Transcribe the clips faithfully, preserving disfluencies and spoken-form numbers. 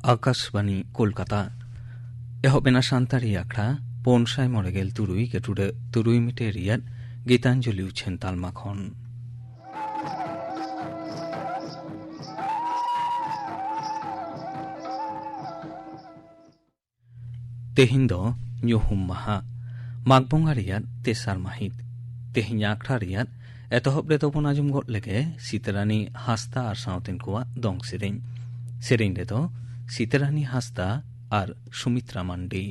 ᱟᱠᱟᱥᱵᱟᱱᱤ ᱠᱳᱞᱠᱟᱛᱟ᱾ ᱮᱦᱚᱵ ᱮᱱᱟ ᱥᱟᱱᱛᱟᱲᱤ ᱟᱠᱷᱲᱟ ᱯᱩᱱ ᱥᱟᱭ ᱢᱚᱬᱮ ᱜᱮᱞ ᱛᱩᱨᱩᱭ ᱜᱮᱴᱩᱰᱟᱹ ᱛᱩᱨᱩᱭ ᱢᱤᱴᱟᱨ ᱨᱮᱭᱟᱜ ᱜᱤᱛᱟᱧᱡᱚᱞᱤ ᱩᱪᱷᱟᱹᱱ ᱛᱟᱞᱢᱟ ᱠᱷᱚᱱ᱾ ᱛᱮᱦᱮᱧ ᱫᱚ ᱧᱩᱦᱩᱢ ᱢᱟᱦᱟ, ᱢᱟᱜᱽ ᱵᱚᱸᱜᱟ ᱨᱮᱭᱟᱜ ᱛᱮᱥᱟᱨ ᱢᱟᱹᱦᱤᱛ᱾ ᱛᱮᱦᱮᱧ ᱟᱠᱷᱲᱟ ᱨᱮᱭᱟᱜ ᱮᱛᱚᱦᱚᱵ ᱨᱮᱫᱚ ᱵᱚᱱ ᱟᱸᱡᱚᱢ ᱜᱚᱫ ᱞᱮᱜᱮ ᱥᱤᱛᱟᱹᱨᱟᱱᱤ ᱦᱟᱸᱥᱫᱟ ᱟᱨ ᱥᱟᱶᱛᱮᱱ ᱠᱚᱣᱟᱜ ᱫᱚᱝ ᱥᱮᱨᱮᱧ᱾ ᱥᱮᱨᱮᱧ ᱨᱮᱫᱚ ᱥᱤᱛᱟᱹᱨᱟᱱᱤ ᱦᱟᱸᱥᱫᱟ ᱟᱨ ᱥᱩᱢᱤᱛᱨᱟ ᱢᱟᱱᱰᱤ᱾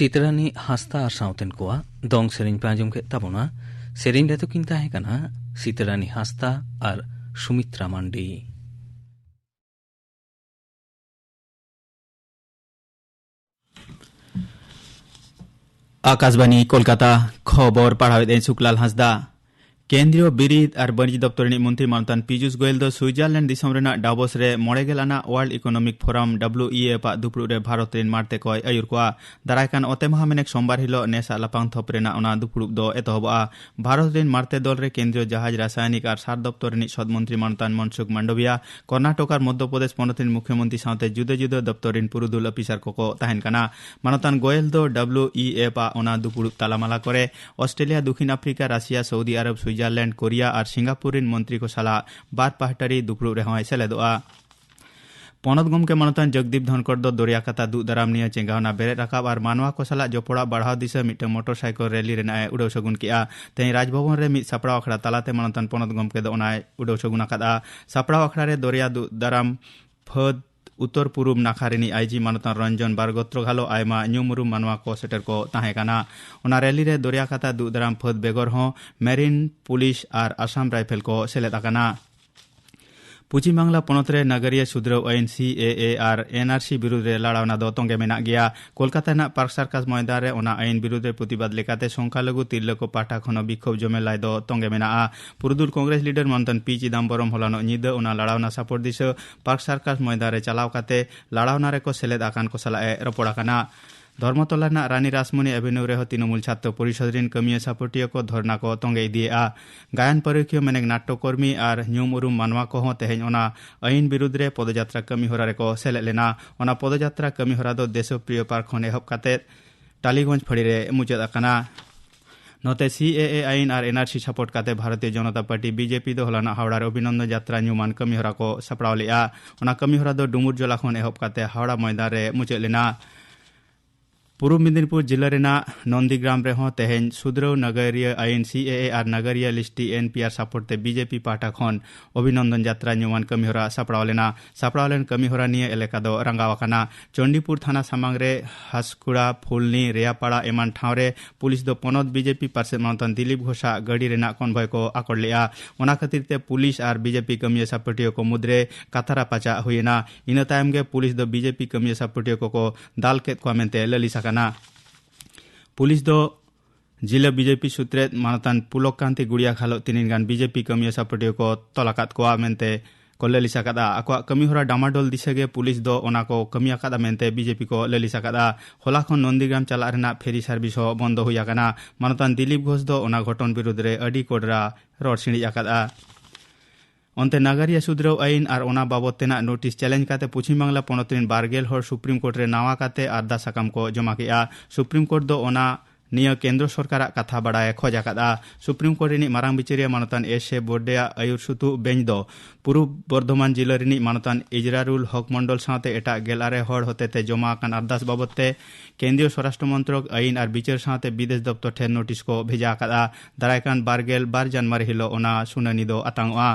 ᱥᱤᱛᱨᱟᱱᱤ ᱦᱟᱸᱥᱫᱟ ᱟᱨ ᱥᱟᱶᱛᱮᱱ ᱠᱚᱣᱟᱜ ᱫᱚᱝ ᱥᱮᱨᱮᱧ ᱯᱮ ᱟᱸᱡᱚᱢ ᱠᱮᱫ ᱛᱟᱵᱚᱱᱟ᱾ ᱥᱮᱨᱮᱧ ᱨᱮᱫᱚ ᱠᱤᱱ ᱛᱟᱦᱮᱸ ᱠᱟᱱᱟ ᱥᱤᱛᱨᱟᱱᱤ ᱦᱟᱸᱥᱫᱟ ᱟᱨ ᱥᱩᱢᱤᱛᱨᱟ ᱢᱟᱱᱰᱤ᱾ ᱟᱠᱟᱥᱵᱟᱱᱤ ᱠᱳᱞᱠᱟᱛᱟ, ᱠᱷᱚᱵᱚᱨ ᱯᱟᱲᱦᱟᱣᱮᱫ ᱟᱹᱧ ᱥᱩᱠᱞᱟᱞ ᱦᱟᱸᱥᱫᱟ᱾ ᱠᱮᱱᱫᱨᱤᱭᱚ ᱵᱤᱨᱤᱫ ᱟᱨ ᱵᱟᱹᱱᱤᱡᱽ ᱫᱚᱯᱛᱚᱨ ᱨᱤᱱᱤᱡ ᱢᱚᱱᱛᱨᱤ ᱢᱟᱱᱚᱛᱟᱱ ᱯᱤᱭᱩᱥ ᱜᱳᱭᱮᱞ ᱫᱚ ᱥᱩᱭᱡᱟᱨᱞᱮᱱᱰ ᱫᱤᱥᱚᱢ ᱨᱮᱱᱟᱜ ᱰᱟᱵᱚᱥ ᱨᱮ ᱢᱚᱬᱮ ᱜᱮᱞ ᱟᱱᱟᱜ World Economic Forum, W E F, ᱟᱜ ᱫᱩᱯᱲᱩᱵ ᱨᱮ ᱵᱷᱟᱨᱚᱛ ᱨᱤᱱ ᱢᱟᱬᱛᱮ ᱠᱚᱭ ᱟᱹᱭᱩᱨ ᱠᱚᱣᱟ᱾ ᱫᱟᱨᱟᱭ ᱠᱟᱱ ᱚᱛᱮ ᱢᱟᱦᱟ ᱢᱮᱱᱮᱠ ᱥᱳᱢᱵᱟᱨ ᱦᱤᱞᱚᱜ ᱱᱮᱥᱟᱜ ᱞᱟᱯᱷᱟᱝ ᱛᱷᱚᱠ ᱨᱮᱱᱟᱜ ᱚᱱᱟ ᱫᱩᱯᱲᱩᱵ ᱫᱚ ᱮᱛᱚᱦᱚᱵᱚᱜᱼᱟ᱾ ᱵᱷᱟᱨᱚᱛ ᱨᱤᱱ ᱢᱟᱬᱛᱮ ᱫᱚᱞ ᱨᱮ ᱠᱮᱱᱫᱨᱤᱭᱚ ᱡᱟᱦᱟᱡᱽ, ᱨᱟᱥᱟᱭᱚᱱᱤᱠ ᱟᱨ ᱥᱟᱨ ᱫᱚᱯᱛᱚᱨ ᱨᱤᱱᱤᱡ ᱥᱚᱫ ᱢᱚᱱᱛᱨᱤ ᱢᱟᱱᱚᱛᱟᱱ ᱢᱚᱱᱥᱩᱠᱷ ᱢᱟᱱᱰᱚᱵᱤᱭᱟ, ᱠᱚᱨᱱᱟᱴᱚᱠ ᱟᱨ ᱢᱚᱫᱽᱫᱷᱚ ᱯᱨᱚᱫᱮᱥ ᱯᱚᱱᱚᱛ ᱨᱤᱱ ᱢᱩᱠᱷᱭᱚᱢᱚᱱᱛᱨᱤ ᱥᱟᱶᱛᱮ ᱡᱩᱫᱟᱹ ᱡᱩᱫᱟᱹ ᱫᱚᱯᱛᱚᱨ ᱨᱤᱱ ᱯᱩᱨᱩᱫᱷᱩᱞ ᱚᱯᱷᱤᱥᱟᱨ ᱠᱚᱠᱚ ᱛᱟᱦᱮᱱ ᱠᱟᱱᱟ᱾ ᱢᱟᱱᱚᱛᱟᱱ ᱜᱳᱭᱮᱞ ᱫᱚ W E F ᱟᱜ ᱚᱱᱟ ᱫᱩᱯᱲᱩᱵ ᱛᱟᱞᱟᱢᱟᱞᱟ ᱠᱚᱨᱮ ᱚᱥᱴᱨᱮᱞᱤᱭᱟ, ᱫᱩᱠᱷᱤᱱ ᱟᱯᱷᱨᱤᱠᱟ, ᱨᱟᱥᱤᱭᱟ, ᱥᱳᱣᱫᱤ ᱟᱨᱚᱵᱽ, ᱥᱩᱭᱡᱟᱨᱞᱮᱱᱰ, ᱠᱳᱨᱤᱭᱟ ᱟᱨ ᱥᱤᱝᱜᱟᱯᱩᱨ ᱨᱤᱱ ᱢᱚᱱᱛᱨᱤ ᱠᱚ ᱥᱟᱞᱟᱜ ᱵᱟᱨ ᱯᱟᱦᱴᱟᱨᱤ ᱫᱩᱯᱲᱩᱵ ᱨᱮᱦᱚᱸᱭ ᱥᱮᱞᱮᱫᱚᱜᱼᱟ᱾ ᱯᱚᱱᱚᱛ ᱜᱚᱢᱠᱮ ᱢᱟᱱᱚᱛᱟᱱ ᱡᱚᱜᱽᱫᱤᱯ ᱫᱷᱚᱱᱠᱚᱨ ᱫᱚ ᱫᱚᱨᱭᱟ ᱠᱟᱛᱷᱟ ᱫᱩᱜ ᱫᱟᱨᱟᱢ ᱱᱤᱭᱟᱹ ᱪᱮᱸᱜᱷᱟᱣᱱᱟ ᱵᱮᱨᱮᱫ ᱨᱟᱠᱟᱵ ᱟᱨ ᱢᱟᱱᱣᱟ ᱠᱚ ᱥᱟᱞᱟᱜ ᱡᱚᱯᱚᱲᱟᱣ ᱵᱟᱲᱦᱟᱣ ᱫᱤᱥᱟᱹ ᱢᱤᱫᱴᱟᱝ ᱢᱚᱴᱚᱨ ᱥᱟᱭᱠᱮᱞ ᱨᱮᱞᱤ ᱨᱮᱱᱟᱜ ᱮ ᱩᱰᱟᱹᱣ ᱥᱟᱹᱜᱩᱱ ᱠᱮᱫᱼᱟ᱾ ᱛᱮᱦᱮᱧ ᱨᱟᱡᱽᱵᱷᱚᱵᱚᱱ ᱨᱮ ᱢᱤᱫ ᱥᱟᱯᱲᱟᱣ ᱟᱠᱷᱲᱟ ᱛᱟᱞᱟᱛᱮ ᱢᱟᱱᱚᱛᱟᱱ ᱯᱚᱱᱚᱛ ᱜᱚᱢᱠᱮ ᱫᱚ ᱚᱱᱟᱭ ᱩᱰᱟᱹᱣ ᱥᱟᱹᱜᱩᱱ ᱟᱠᱟᱫᱼᱟ᱾ ᱥᱟᱯᱲᱟᱣ ᱟᱠᱷᱲᱟ ᱨᱮ ᱫᱚᱨᱭᱟ ᱫᱩᱜ ᱫᱟᱨᱟᱢ ᱯᱷᱟᱹᱫ ᱩᱛᱛᱚᱨ ᱯᱩᱨᱩᱵ ᱱᱟᱠᱷᱟ ᱨᱤᱱᱤᱡ I G ᱢᱟᱱᱚᱛᱟᱱ ᱨᱚᱧᱡᱚᱱ ᱵᱟᱨᱜᱚᱛᱨᱚ ᱜᱷᱟᱞᱚ ᱟᱭᱢᱟ ᱧᱩᱢ ᱩᱨᱩᱢ ᱢᱟᱱᱣᱟ ᱠᱚ ᱥᱮᱴᱮᱨ ᱠᱚ ᱛᱟᱦᱮᱸ ᱠᱟᱱᱟ᱾ ᱚᱱᱟ ᱨᱮᱞᱤ ᱨᱮ ᱫᱚᱨᱭᱟ ᱠᱟᱛᱷᱟ ᱫᱩᱜ ᱫᱟᱨᱟᱢ ᱯᱷᱟᱹᱫ ᱵᱮᱜᱚᱨ ᱦᱚᱸ ᱢᱮᱨᱤᱱ, ᱯᱩᱞᱤᱥ ᱟᱨ ᱟᱥᱟᱢ ᱨᱟᱭᱯᱷᱮᱞ ᱠᱚ ᱥᱮᱞᱮᱫ ᱟᱠᱟᱱᱟ᱾ ᱯᱚᱪᱷᱤᱢ ᱵᱟᱝᱞᱟ ᱯᱚᱱᱚᱛ ᱨᱮ ᱱᱟᱜᱟᱨᱤᱭᱟᱹ ᱥᱩᱫᱷᱨᱟᱹᱣ ᱟᱹᱭᱤᱱ, C A A, R N R C ᱵᱤᱨᱩᱫᱽ ᱨᱮ ᱞᱟᱲᱟᱣᱱᱟ ᱫᱚ ᱛᱚᱸᱜᱮ ᱢᱮᱱᱟᱜ ᱜᱮᱭᱟ᱾ ᱠᱳᱞᱠᱟᱛᱟ ᱨᱮᱱᱟᱜ ᱯᱟᱨᱠ ᱥᱟᱨᱠᱟᱥ ᱢᱚᱭᱫᱟᱱ ᱨᱮ ᱚᱱᱟ ᱟᱹᱭᱤᱱ ᱵᱤᱨᱩᱫᱽ ᱨᱮ ᱯᱨᱚᱛᱤᱵᱟᱫ ᱞᱮᱠᱟᱛᱮ ᱥᱚᱝᱠᱷᱟᱞᱚᱜᱷᱩ ᱛᱤᱨᱞᱟᱹ ᱠᱚ ᱯᱟᱦᱴᱟ ᱠᱷᱚᱱ ᱦᱚᱸ ᱵᱤᱠᱠᱷᱳᱵ ᱡᱚᱢᱮᱞᱟᱭ ᱫᱚ ᱛᱚᱸᱜᱮ ᱢᱮᱱᱟᱜᱼᱟ᱾ ᱯᱩᱨᱩᱫᱷᱩᱞ ᱠᱚᱝᱜᱨᱮᱥ ᱞᱤᱰᱟᱨ ᱢᱟᱱᱚᱛᱟᱱ ᱯᱤ ᱪᱤᱫᱟᱢᱵᱚᱨᱚᱢ ᱦᱚᱞᱟᱱᱚᱜ ᱧᱤᱫᱟᱹ ᱚᱱᱟ ᱞᱟᱲᱟᱣᱱᱟ ᱥᱟᱯᱚᱴ ᱫᱤᱥᱟᱹ ᱯᱟᱨᱠ ᱥᱟᱨᱠᱟᱥ ᱢᱚᱭᱫᱟᱱ ᱨᱮ ᱪᱟᱞᱟᱣ ᱠᱟᱛᱮ ᱞᱟᱲᱟᱣᱱᱟ ᱨᱮᱠᱚ ᱥᱮᱞᱮᱫ ᱟᱠᱟᱱ ᱠᱚ ᱥᱟᱞᱟᱜ ᱮ ᱨᱚᱯᱚᱲ ᱟᱠᱟᱱᱟ᱾ ᱫᱷᱚᱨᱢᱚᱛᱚᱞᱟ ᱨᱮᱱᱟᱜ ᱨᱟᱱᱤ ᱨᱟᱥᱢᱚᱱᱤ ᱮᱵᱷᱮᱱᱤᱭᱩ ᱨᱮᱦᱚᱸ ᱛᱨᱤᱱᱚᱢᱩᱞ ᱪᱷᱟᱛᱨᱚ ᱯᱚᱨᱤᱥᱚᱫᱽ ᱨᱤᱱ ᱠᱟᱹᱢᱤᱭᱟᱹ ᱥᱟᱯᱚᱴᱤᱭᱟᱹ ᱠᱚ ᱫᱷᱚᱨᱱᱟ ᱠᱚ ᱛᱚᱸᱜᱮ ᱤᱫᱤᱭᱮᱫᱼᱟ᱾ ᱜᱟᱭᱟᱱ ᱯᱟᱹᱨᱩᱠᱷᱤᱭᱟᱹ ᱢᱮᱱᱮᱠ ᱱᱟᱴᱴᱚᱠᱚᱨᱢᱤ ᱟᱨ ᱧᱩᱢ ᱩᱨᱩᱢ ᱢᱟᱱᱣᱟ ᱠᱚᱦᱚᱸ ᱛᱮᱦᱮᱧ ᱚᱱᱟ ᱟᱹᱭᱤᱱ ᱵᱤᱨᱩᱫᱽ ᱨᱮ ᱯᱚᱫᱚᱡᱟᱛᱨᱟ ᱠᱟᱹᱢᱤ ᱦᱚᱨᱟ ᱨᱮᱠᱚ ᱥᱮᱞᱮᱫ ᱞᱮᱱᱟ᱾ ᱚᱱᱟ ᱯᱚᱫᱚᱡᱟᱛᱨᱟ ᱠᱟᱹᱢᱤ ᱦᱚᱨᱟ ᱫᱚ ᱫᱮᱥᱚᱯᱨᱤᱭᱚ ᱯᱟᱨᱠ ᱠᱷᱚᱱ ᱮᱦᱚᱵ ᱠᱟᱛᱮ ᱴᱟᱞᱤᱜᱚᱸᱡᱽ ᱯᱷᱟᱹᱲᱤ ᱨᱮ ᱢᱩᱪᱟᱹᱫ ᱟᱠᱟᱱᱟ᱾ ᱱᱚᱛᱮ C A A ᱟᱹᱭᱤᱱ ᱟᱨ N R C ᱥᱟᱯᱚᱴ ᱠᱟᱛᱮ Bharatiya Janata party, B J P, ᱫᱚ ᱦᱚᱞᱟᱱᱚᱜ ᱦᱟᱣᱲᱟ ᱨᱮ ᱚᱵᱷᱤᱱᱚᱱᱫᱚᱱ ᱡᱟᱛᱨᱟ ᱧᱩᱢᱟᱱ ᱠᱟᱹᱢᱤ ᱦᱚᱨᱟ ᱠᱚ ᱥᱟᱯᱲᱟᱣ ᱞᱮᱫᱼᱟ᱾ ᱚᱱᱟ ᱠᱟᱹᱢᱤ ᱦᱚᱨᱟ ᱫᱚ ᱰᱩᱢᱩᱨ ᱡᱚᱞᱟ ᱠᱷᱚᱱ ᱮᱦᱚᱵ ᱠᱟᱛᱮ ᱦᱟᱣᱲᱟ ᱢᱚᱭᱫᱟᱱ ᱨᱮ ᱢᱩᱪᱟᱹᱫ ᱞᱮᱱᱟ᱾ ᱯᱩᱨᱩᱵ ᱢᱮᱫᱤᱱᱤᱯᱩᱨ ᱡᱤᱞᱟᱹ ᱨᱮᱱᱟᱜ ᱱᱚᱱᱫᱤᱜᱨᱟᱢ ᱨᱮᱦᱚᱸ ᱛᱮᱦᱮᱧ ᱥᱩᱫᱷᱨᱟᱹᱣ ᱱᱟᱜᱟᱨᱤᱭᱟᱹ ᱟᱭᱤᱱ ᱥᱤ ᱮ ᱮ ᱟᱨ ᱱᱟᱜᱟᱨᱤᱭᱟᱹ ᱞᱤᱥᱴᱤ ᱮᱱ ᱯᱤ ᱟᱨ ᱥᱟᱯᱳᱨᱴ ᱛᱮ ᱵᱤ ᱡᱮ ᱯᱤ ᱯᱟᱦᱴᱟ ᱠᱷᱚᱱ ᱚᱵᱷᱤᱱᱚᱱᱫᱚᱱ ᱡᱟᱛᱨᱟ ᱧᱩᱢᱟᱱ ᱠᱟᱹᱢᱤᱦᱚᱨᱟ ᱥᱟᱯᱲᱟᱣ ᱞᱮᱱᱟ᱾ ᱥᱟᱯᱲᱟᱣ ᱞᱮᱱ ᱠᱟᱹᱢᱤᱦᱚᱨᱟ ᱱᱤᱭᱟᱹ ᱮᱞᱟᱠᱟ ᱫᱚ ᱨᱟᱸᱜᱟᱣ ᱟᱠᱟᱱᱟ᱾ ᱪᱚᱱᱰᱤᱯᱩᱨ ᱛᱷᱟᱱᱟ ᱥᱟᱢᱟᱝ ᱨᱮ ᱦᱟᱥᱠᱩᱲᱟ, ᱯᱷᱩᱞᱱᱤ, ᱨᱮᱭᱟᱯᱟᱲᱟ ᱮᱢᱟᱱ ᱴᱷᱟᱶ ᱨᱮ ᱯᱩᱞᱤᱥ ᱫᱚ ᱯᱚᱱᱚᱛ ᱵᱤ ᱡᱮ ᱯᱤ ᱯᱟᱨᱥᱮᱛ ᱢᱟᱱᱚᱛᱟᱱ ᱫᱤᱞᱤᱯ ᱜᱷᱳᱥᱟᱜ ᱜᱟᱹᱰᱤ ᱨᱮᱱᱟᱜ ᱠᱚᱱᱵᱷᱚᱭ ᱠᱚ ᱟᱠᱚᱴ ᱞᱮᱫᱼᱟ᱾ ᱚᱱᱟ ᱠᱷᱟᱹᱛᱤᱨ ᱛᱮ ᱯᱩᱞᱤᱥ ᱟᱨ ᱵᱤ ᱡᱮ ᱯᱤ ᱠᱟᱹᱢᱤᱭᱟᱹ ᱥᱟᱯᱟᱹᱴᱤᱭᱟᱹ ᱠᱚ ᱢᱩᱫᱽᱨᱮ ᱠᱟᱛᱷᱟ ᱨᱟᱯᱟᱪᱟᱜ ᱦᱩᱭᱮᱱᱟ᱾ ᱤᱱᱟᱹ ᱛᱟᱭᱚᱢ ᱜᱮ ᱯᱩᱞᱤᱥ ᱫᱚ ᱵᱤ ᱡᱮ ᱯᱤ ᱠᱟᱹᱢᱤᱭᱟᱹ ᱥᱟᱯᱟᱹᱴᱤᱭᱟᱹ ᱠᱚᱠᱚ ᱫᱟᱞ ᱠᱮᱫ ᱠᱚᱣᱟ ᱢᱮᱱᱛᱮ ᱞᱟᱹᱞᱤᱥ ᱟᱠᱟᱱᱟ᱾ ᱯᱩᱞᱤᱥ ᱫᱚ ᱡᱤᱞᱟᱹ ᱵᱤ ᱡᱮ ᱯᱤ ᱥᱩᱛᱨᱮᱫ ᱢᱟᱱᱚᱛᱟᱱ ᱯᱩᱞᱚᱠ ᱠᱟᱱᱛᱤ ᱜᱩᱲᱤᱭᱟ ᱜᱷᱟᱞᱚᱜ ᱛᱤᱱᱤᱱ ᱜᱟᱱ ᱵᱤ ᱡᱮ ᱯᱤ ᱠᱟᱹᱢᱤᱭᱟᱹ ᱥᱟᱯᱟᱹᱴᱤᱭᱟᱹ ᱠᱚ ᱛᱚᱞ ᱟᱠᱟᱫ ᱠᱚᱣᱟ ᱢᱮᱱᱛᱮ ᱠᱚ ᱞᱟᱹᱞᱤᱥ ᱟᱠᱟᱫᱼᱟ᱾ ᱟᱠᱚᱣᱟᱜ ᱠᱟᱹᱢᱤᱦᱚᱨᱟ ᱰᱟᱢᱟᱰᱳᱞ ᱫᱤᱥᱟᱹ ᱜᱮ ᱯᱩᱞᱤᱥ ᱫᱚ ᱚᱱᱟ ᱠᱚ ᱠᱟᱹᱢᱤ ᱟᱠᱟᱫᱼᱟ ᱢᱮᱱᱛᱮ ᱵᱤ ᱡᱮ ᱯᱤ ᱠᱚ ᱞᱟᱹᱞᱤᱥ ᱟᱠᱟᱫᱼᱟ᱾ ᱦᱚᱞᱟ ᱠᱷᱚᱱ ᱱᱚᱱᱫᱤᱜᱨᱟᱢ ᱪᱟᱞᱟᱜ ᱨᱮᱱᱟᱜ ᱯᱷᱮᱨᱤ ᱥᱟᱨᱵᱷᱤᱥ ᱦᱚᱸ ᱵᱚᱱᱫᱚ ᱦᱩᱭ ᱟᱠᱟᱱᱟ᱾ ᱢᱟᱱᱚᱛᱟᱱ ᱫᱤᱞᱤᱯ ᱜᱷᱳᱥ ᱫᱚ ᱚᱱᱟ ᱜᱷᱚᱴᱚᱱ ᱵᱤᱨᱩᱫᱽ ᱨᱮ ᱟᱹᱰᱤ ᱠᱚᱰᱨᱟ ᱨᱚᱲ ᱥᱤᱬᱤᱡ ᱟᱠᱟᱫᱼᱟ᱾ ᱚᱱᱛᱮ ᱱᱟᱜᱟᱨᱤᱭᱟᱹ ᱥᱩᱫᱷᱨᱟᱹᱣ ᱟᱹᱭᱤᱱ ᱟᱨ ᱚᱱᱟ ᱵᱟᱵᱚᱛ ᱛᱮᱱᱟᱜ ᱱᱳᱴᱤᱥ ᱪᱮᱞᱮᱧᱡᱽ ᱠᱟᱛᱮ ᱯᱚᱪᱷᱤᱢ ᱵᱟᱝᱞᱟ ᱯᱚᱱᱚᱛ ᱨᱮᱱ ᱵᱟᱨ ᱜᱮᱞ ᱦᱚᱲ ᱥᱩᱯᱨᱤᱢ ᱠᱳᱨᱴ ᱨᱮ ᱱᱟᱣᱟ ᱠᱟᱛᱮ ᱟᱨᱫᱟᱥ ᱥᱟᱠᱟᱢ ᱠᱚ ᱡᱚᱢᱟ ᱠᱮᱫᱼᱟ᱾ ᱥᱩᱯᱨᱤᱢ ᱠᱳᱨᱴ ᱫᱚ ᱚᱱᱟ ᱱᱤᱭᱟᱹ ᱠᱮᱱᱫᱨᱚ ᱥᱚᱨᱠᱟᱨᱟᱜ ᱠᱟᱛᱷᱟ ᱵᱟᱲᱟᱭ ᱠᱷᱚᱡ ᱟᱠᱟᱫᱼᱟ᱾ ᱥᱩᱯᱨᱤᱢ ᱠᱳᱨᱴ ᱨᱤᱱᱤᱡ ᱢᱟᱨᱟᱝ ᱵᱤᱪᱟᱹᱨᱤᱭᱟᱹ ᱢᱟᱱᱚᱛᱟᱱ ᱮᱥ ᱮ ᱵᱳᱨᱰᱮᱭᱟᱜ ᱟᱹᱭᱩᱨ ᱥᱩᱛᱩᱜ ᱵᱮᱧᱪ ᱫᱚ ᱯᱩᱨᱩᱵ ᱵᱚᱨᱫᱷᱚᱢᱟᱱ ᱡᱤᱞᱟᱹ ᱨᱤᱱᱤᱡ ᱢᱟᱱᱚᱛᱟᱱ ᱤᱡᱨᱟᱨᱩᱞ ᱦᱚᱠ ᱢᱚᱱᱰᱚᱞ ᱥᱟᱶᱛᱮ ᱮᱴᱟᱜ ᱜᱮᱞ ᱟᱨᱮ ᱦᱚᱲ ᱦᱚᱛᱮᱛᱮ ᱡᱚᱢᱟ ᱟᱠᱟᱱ ᱟᱨᱫᱟᱥ ᱵᱟᱵᱚᱛ ᱛᱮ ᱠᱮᱱᱫᱨᱤᱭᱚ ᱥᱚᱨᱟᱥᱴᱨᱚ ᱢᱚᱱᱛᱨᱚᱠ, ᱟᱹᱭᱤᱱ ᱟᱨ ᱵᱤᱪᱟᱹᱨ ᱥᱟᱶᱛᱮ ᱵᱤᱫᱮᱥ ᱫᱚᱯᱛᱚᱨ ᱴᱷᱮᱱ ᱱᱳᱴᱤᱥ ᱠᱚ ᱵᱷᱮᱡᱟ ᱟᱠᱟᱫᱼᱟ᱾ ᱫᱟᱨᱟᱭ ᱠᱟᱱ ᱵᱟᱨ ᱜᱮᱞ ᱵᱟᱨ ᱡᱟᱱᱩᱣᱟᱨᱤ ᱦᱤᱞᱳᱜ ᱚᱱᱟ ᱥᱩᱱᱟᱹᱱᱤ ᱫᱚ ᱟᱛᱟᱝᱚᱜᱼᱟ᱾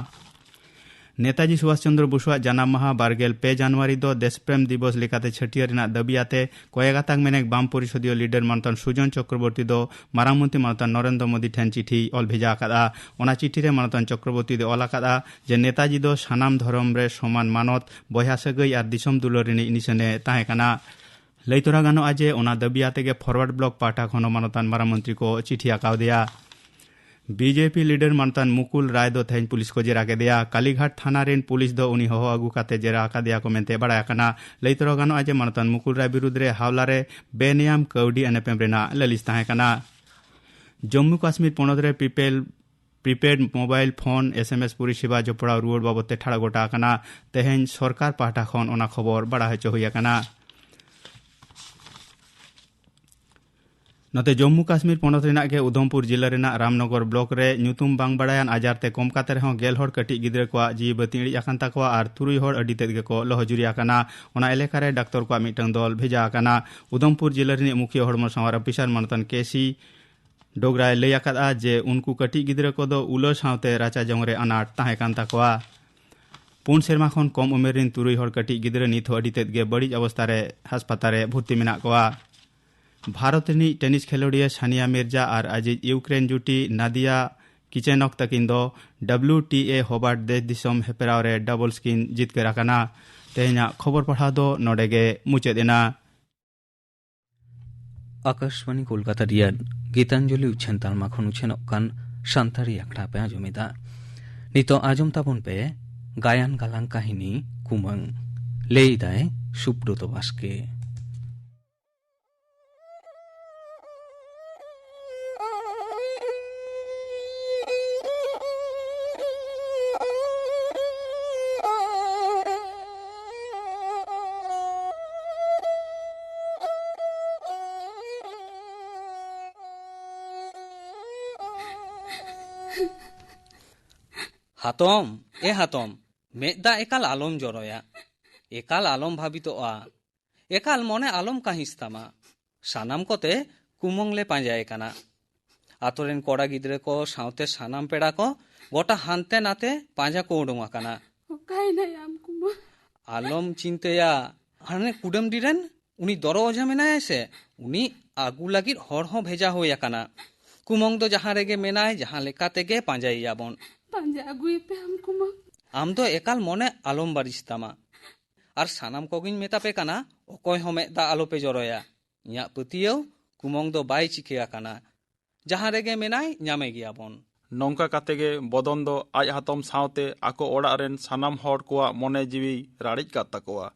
ᱱᱮᱛᱟᱡᱤ ᱥᱩᱵᱷᱟᱥ ᱪᱚᱱᱫᱨᱚ ᱵᱚᱥᱩᱣᱟᱜ ᱡᱟᱱᱟᱢ ᱢᱟᱦᱟ ᱵᱟᱨ ᱜᱮᱞ ᱯᱮ ᱡᱟᱱᱩᱣᱟᱨᱤ ᱫᱚ ᱫᱮᱥ ᱯᱨᱮᱢ ᱫᱤᱵᱚᱥ ᱞᱮᱠᱟᱛᱮ ᱪᱷᱟᱹᱴᱭᱟᱹᱨ ᱨᱮᱱᱟᱜ ᱫᱟᱹᱵᱤ ᱟᱛᱮ ᱠᱚᱭᱮ ᱜᱟᱛᱟᱠ ᱢᱮᱱᱮᱠ ᱵᱟᱢ ᱯᱚᱨᱤᱥᱚᱫᱤᱭᱚ ᱞᱤᱰᱟᱨ ᱢᱟᱱᱚᱛᱟᱱ ᱥᱩᱡᱚᱱ ᱪᱚᱠᱨᱚᱵᱚᱨᱛᱤ ᱫᱚ ᱢᱟᱨᱟᱝ ᱢᱚᱱᱛᱨᱤ ᱢᱟᱱᱚᱛᱟᱱ ᱱᱚᱨᱮᱱᱫᱨᱚ ᱢᱳᱫᱤ ᱴᱷᱮᱱ ᱪᱤᱴᱷᱤ ᱚᱞ ᱵᱷᱮᱡᱟ ᱟᱠᱟᱫᱼᱟ᱾ ᱚᱱᱟ ᱪᱤᱴᱷᱤ ᱨᱮ ᱢᱟᱱᱚᱛᱟᱱ ᱪᱚᱠᱨᱚᱵᱚᱨᱛᱤ ᱫᱚ ᱚᱞ ᱟᱠᱟᱫᱼᱟ ᱡᱮ ᱱᱮᱛᱟᱡᱤ ᱫᱚ ᱥᱟᱱᱟᱢ ᱫᱷᱚᱨᱚᱢ ᱨᱮ ᱥᱚᱢᱟᱱ ᱢᱟᱱᱚᱛ, ᱵᱚᱭᱦᱟ ᱥᱟᱹᱜᱟᱹᱭ ᱟᱨ ᱫᱤᱥᱚᱢ ᱫᱩᱞᱟᱹᱲ ᱨᱤᱱᱤᱡ ᱱᱤᱥᱟᱹᱱᱮ ᱛᱟᱦᱮᱸ ᱠᱟᱱᱟ᱾ ᱞᱟᱹᱭ ᱛᱚᱨᱟ ᱜᱟᱱᱚᱜᱼᱟ ᱡᱮ ᱚᱱᱟ ᱫᱟᱹᱵᱤ ᱟᱛᱮ ᱜᱮ ᱯᱷᱚᱨᱣᱟᱨᱰ ᱵᱞᱚᱠ ᱯᱟᱦᱴᱟ ᱠᱷᱚᱱ ᱦᱚᱸ ᱢᱟᱱᱚᱛᱟᱱ ᱢᱟᱨᱟᱝ ᱢᱚᱱᱛᱨᱤ ᱠᱚ ᱪᱤᱴᱷᱤ ᱟᱠᱟᱣᱫᱮᱭᱟ᱾ ᱵᱤ ᱡᱮ ᱯᱤ ᱞᱤᱰᱟᱨ ᱢᱟᱱᱚᱛᱟᱱ ᱢᱩᱠᱩᱞ ᱨᱟᱭ ᱫᱚ ᱛᱮᱦᱮᱧ ᱯᱩᱞᱤᱥ ᱠᱚ ᱡᱮᱨᱟ ᱠᱮᱫᱮᱭᱟ᱾ ᱠᱟᱞᱤᱜᱷᱟᱴ ᱛᱷᱟᱱᱟ ᱨᱮᱱ ᱯᱩᱞᱤᱥ ᱫᱚ ᱩᱱᱤ ᱦᱚᱦᱚ ᱟᱹᱜᱩ ᱠᱟᱛᱮ ᱡᱮᱨᱟ ᱟᱠᱟᱫᱮᱭᱟ ᱠᱚ ᱢᱮᱱᱛᱮ ᱵᱟᱲᱟᱭ ᱟᱠᱟᱱᱟ᱾ ᱞᱟᱹᱭ ᱛᱚᱨᱟ ᱜᱟᱱᱚᱜᱼᱟ ᱡᱮ ᱢᱟᱱᱚᱛᱟᱱ ᱢᱩᱠᱩᱞ ᱨᱟᱭ ᱵᱤᱨᱩᱫᱽ ᱨᱮ ᱦᱟᱣᱞᱟ ᱨᱮ ᱵᱮᱱᱮᱭᱟᱢ ᱠᱟᱹᱣᱰᱤ ᱟᱱᱮᱯᱮᱢ ᱨᱮᱱᱟᱜ ᱞᱟᱹᱞᱤᱥ ᱛᱟᱦᱮᱸ ᱠᱟᱱᱟ᱾ ᱡᱚᱢᱢᱩ ᱠᱟᱥᱢᱤᱨ ᱯᱚᱱᱚᱛ ᱨᱮ prepaid prepaid mobile phone S M S ᱯᱚᱨᱤᱥᱮᱵᱟ ᱡᱚᱯᱲᱟᱣ ᱨᱩᱣᱟᱹᱲ ᱵᱟᱵᱚᱛ ᱛᱮ ᱴᱷᱟᱲᱚ ᱜᱚᱴᱟ ᱟᱠᱟᱱᱟ᱾ ᱛᱮᱦᱮᱧ ᱥᱚᱨᱠᱟᱨ ᱯᱟᱦᱴᱟ ᱠᱷᱚᱱ ᱚᱱᱟ ᱠᱷᱚᱵᱚᱨ ᱵᱟᱲᱟᱭ ᱦᱚᱪᱚ ᱦᱩᱭ ᱟᱠᱟᱱᱟ᱾ ᱱᱚᱛᱮ ᱡᱚᱢᱢᱩ ᱠᱟᱥᱢᱤᱨ ᱯᱚᱱᱚᱛ ᱨᱮᱱᱟᱜ ᱜᱮ ᱩᱫᱷᱚᱢᱯᱩᱨ ᱡᱤᱞᱟᱹ ᱨᱮᱱᱟᱜ ᱨᱟᱢᱱᱚᱜᱚᱨ ᱵᱞᱚᱠ ᱨᱮ ᱧᱩᱛᱩᱢ ᱵᱟᱝ ᱵᱟᱲᱟᱭᱟᱱ ᱟᱡᱟᱨ ᱛᱮ ᱠᱚᱢ ᱠᱟᱛᱮ ᱨᱮᱦᱚᱸ ᱜᱮᱞ ᱦᱚᱲ ᱠᱟᱹᱴᱤᱡ ᱜᱤᱫᱽᱨᱟᱹ ᱠᱚᱣᱟᱜ ᱡᱤᱣᱤ ᱵᱟᱹᱛᱤ ᱤᱬᱤᱡ ᱟᱠᱟᱱ ᱛᱟᱠᱚᱣᱟ ᱟᱨ ᱛᱩᱨᱩᱭ ᱦᱚᱲ ᱟᱹᱰᱤ ᱛᱮᱫ ᱜᱮᱠᱚ ᱞᱚᱦᱚᱡᱩᱨᱤ ᱟᱠᱟᱱᱟ᱾ ᱚᱱᱟ ᱮᱞᱟᱠᱟ ᱨᱮ ᱰᱟᱠᱛᱚᱨ ᱠᱚᱣᱟᱜ ᱢᱤᱫᱴᱟᱝ ᱫᱚᱞ ᱵᱷᱮᱡᱟ ᱟᱠᱟᱱᱟ᱾ ᱩᱫᱷᱚᱢᱯᱩᱨ ᱡᱤᱞᱟᱹ ᱨᱤᱱᱤᱡ ᱢᱩᱠᱷᱤᱭᱟᱹ ᱦᱚᱲᱢᱚ ᱥᱟᱶᱟᱨ ᱚᱯᱷᱤᱥᱟᱨ ᱢᱟᱱᱚᱛᱟᱱ ᱠᱮ ᱥᱤ ᱰᱳᱜᱨᱟᱭ ᱞᱟᱹᱭ ᱟᱠᱟᱫᱼᱟ ᱡᱮ ᱩᱱᱠᱩ ᱠᱟᱹᱴᱤᱡ ᱜᱤᱫᱽᱨᱟᱹ ᱠᱚᱫᱚ ᱩᱞᱟᱹ ᱥᱟᱶᱛᱮ ᱨᱟᱪᱟ ᱡᱚᱝ ᱨᱮ ᱟᱱᱟᱴ ᱛᱟᱦᱮᱸ ᱠᱟᱱ ᱛᱟᱠᱚᱣᱟ᱾ ᱯᱩᱱ ᱥᱮᱨᱢᱟ ᱠᱷᱚᱱ ᱠᱚᱢ ᱩᱢᱮᱨ ᱨᱤᱱ ᱛᱩᱨᱩᱭ ᱦᱚᱲ ᱠᱟᱹᱴᱤᱡ ᱜᱤᱫᱽᱨᱟᱹ ᱱᱤᱛ ᱦᱚᱸ ᱟᱹᱰᱤ ᱛᱮᱫ ᱜᱮ ᱵᱟᱹᱲᱤᱡ ᱚᱵᱚᱥᱛᱟ ᱨᱮ ᱦᱟᱥᱯᱟᱛᱟᱞ ᱨᱮ ᱵᱷᱚᱨᱛᱤ ᱢᱮᱱᱟᱜ ᱠᱚᱣᱟ᱾ ᱵᱷᱟᱨᱚᱛ ᱨᱤᱱᱤᱡ ᱴᱮᱱᱤᱥ ᱠᱷᱮᱞᱳᱰᱤᱭᱟᱹ ᱥᱟᱱᱤᱭᱟ ᱢᱤᱨᱡᱟ ᱟᱨ ᱟᱡᱤᱡ ᱤᱭᱩᱠᱨᱮᱱ ᱡᱩᱴᱤ ᱱᱟᱫᱤᱭᱟ ᱠᱤᱪᱮᱱᱚᱠ ᱛᱟᱹᱠᱤᱱ ᱫᱚ ᱰᱟᱵᱞᱤᱭᱩ ᱴᱤ ᱮ ᱦᱳᱵᱟᱨᱴ ᱫᱮᱥ ᱫᱤᱥᱚᱢ ᱦᱮᱯᱨᱟᱣ ᱨᱮ ᱰᱟᱵᱚᱞᱥ ᱠᱤᱱ ᱡᱤᱛᱠᱟᱹᱨ ᱟᱠᱟᱱᱟ᱾ ᱛᱮᱦᱮᱧᱟᱜ ᱠᱷᱚᱵᱚᱨ ᱯᱟᱲᱦᱟᱣ ᱫᱚ ᱱᱚᱰᱮ ᱜᱮ ᱢᱩᱪᱟᱹᱫ ᱮᱱᱟ᱾ ᱟᱠᱟᱥᱵᱟᱱᱤ ᱠᱳᱞᱠᱟᱛᱟ ᱨᱮᱭᱟᱜ ᱜᱤᱛᱟᱧᱡᱚᱞᱤ ᱩᱪᱷᱟᱹᱱ ᱛᱟᱞᱢᱟ ᱠᱷᱚᱱ ᱩᱪᱷᱟᱹᱱᱚᱜ ᱠᱟᱱ ᱥᱟᱱᱛᱟᱲᱤ ᱟᱠᱷᱲᱟ ᱯᱮ ᱟᱸᱡᱚᱢ ᱮᱫᱟ᱾ ᱱᱤᱛᱚᱜ ᱟᱸᱡᱚᱢ ᱛᱟᱵᱚᱱ ᱯᱮ ᱜᱟᱭᱟᱱ ᱜᱟᱞᱟᱝ ᱠᱟᱹᱦᱱᱤ ᱠᱩᱢᱟᱹᱝ᱾ ᱞᱟᱹᱭ ᱮᱫᱟᱭ ᱥᱩᱵᱽᱨᱚᱛᱚ ᱵᱟᱥᱠᱮ᱾ ᱦᱟᱛᱚᱢ, ᱮ ᱦᱟᱛᱚᱢ, ᱢᱮᱫ ᱫᱟᱜ ᱮᱠᱟᱞ ᱟᱞᱚᱢ ᱡᱚᱨᱚᱭᱟ᱾ ᱮᱠᱟᱞ ᱟᱞᱚᱢ ᱵᱷᱟᱵᱤᱛᱚᱜᱼᱟ᱾ ᱮᱠᱟᱞ ᱢᱚᱱᱮ ᱟᱞᱚᱢ ᱠᱟᱹᱦᱤᱥ ᱛᱟᱢᱟ᱾ ᱥᱟᱱᱟᱢ ᱠᱚᱛᱮ ᱠᱩᱢᱟᱹᱝ ᱞᱮ ᱯᱟᱸᱡᱟᱭᱮ ᱠᱟᱱᱟ᱾ ᱟᱛᱳ ᱨᱮᱱ ᱠᱚᱲᱟ ᱜᱤᱫᱽᱨᱟᱹ ᱠᱚ ᱥᱟᱶᱛᱮ ᱥᱟᱱᱟᱢ ᱯᱮᱲᱟ ᱠᱚ ᱜᱚᱴᱟ ᱦᱟᱱᱛᱮ ᱱᱟᱛᱮ ᱯᱟᱸᱡᱟ ᱠᱚ ᱩᱰᱩᱝ ᱟᱠᱟᱱᱟ᱾ ᱚᱠᱟᱭᱮᱱᱟᱭ ᱟᱢ ᱠᱩᱢᱟᱹᱝ? ᱟᱞᱚᱢ ᱪᱤᱱᱛᱟᱹᱭᱟ, ᱦᱟᱱᱮ ᱠᱩᱰᱟᱹᱢᱰᱤ ᱨᱮᱱ ᱩᱱᱤ ᱫᱚᱨᱚ ᱚᱡᱷᱟ ᱢᱮᱱᱟᱭᱟ ᱥᱮ, ᱩᱱᱤ ᱟᱹᱜᱩ ᱞᱟᱹᱜᱤᱫ ᱦᱚᱲ ᱦᱚᱸ ᱵᱷᱮᱡᱟ ᱦᱩᱭ ᱟᱠᱟᱱᱟ᱾ ᱠᱩᱢᱟᱹᱝ ᱫᱚ ᱡᱟᱦᱟᱸ ᱨᱮᱜᱮ ᱢᱮᱱᱟᱭ, ᱡᱟᱦᱟᱸ ᱞᱮᱠᱟ ᱛᱮᱜᱮ ᱯᱟᱸᱡᱟᱭᱮᱭᱟᱵᱚᱱ᱾ ᱯᱟᱸᱡᱟ ᱟᱹᱜᱩᱭᱮᱯᱮ ᱟᱢ ᱠᱩᱢᱟᱹᱝ᱾ ᱟᱢ ᱫᱚ ᱮᱠᱟᱞ ᱢᱚᱱᱮ ᱟᱞᱚᱢ ᱵᱟᱹᱲᱤᱡ ᱛᱟᱢᱟ᱾ ᱟᱨ ᱥᱟᱱᱟᱢ ᱠᱚᱜᱮᱧ ᱢᱮᱛᱟ ᱯᱮ ᱠᱟᱱᱟ, ᱚᱠᱚᱭ ᱦᱚᱸ ᱢᱮᱫ ᱫᱟᱜ ᱟᱞᱚᱯᱮ ᱡᱚᱨᱚᱭᱟ᱾ ᱤᱧᱟᱹᱜ ᱯᱟᱹᱛᱭᱟᱹᱣ, ᱠᱩᱢᱟᱹᱝ ᱫᱚ ᱵᱟᱭ ᱪᱤᱠᱟᱹ ᱟᱠᱟᱱᱟ᱾ ᱡᱟᱦᱟᱸ ᱨᱮᱜᱮ ᱢᱮᱱᱟᱭ, ᱧᱟᱢᱮ ᱜᱮᱭᱟᱵᱚᱱ᱾ ᱱᱚᱝᱠᱟ ᱠᱟᱛᱮ ᱜᱮ ᱵᱚᱫᱚᱱ ᱫᱚ ᱟᱡ ᱦᱟᱛᱚᱢ ᱥᱟᱶᱛᱮ ᱟᱠᱚ ᱚᱲᱟᱜ ᱨᱮᱱ ᱥᱟᱱᱟᱢ ᱦᱚᱲ ᱠᱚᱣᱟᱜ ᱢᱚᱱᱮ ᱡᱤᱣᱤ ᱨᱟᱲᱮᱡ ᱠᱟᱫ ᱛᱟᱠᱚᱣᱟ᱾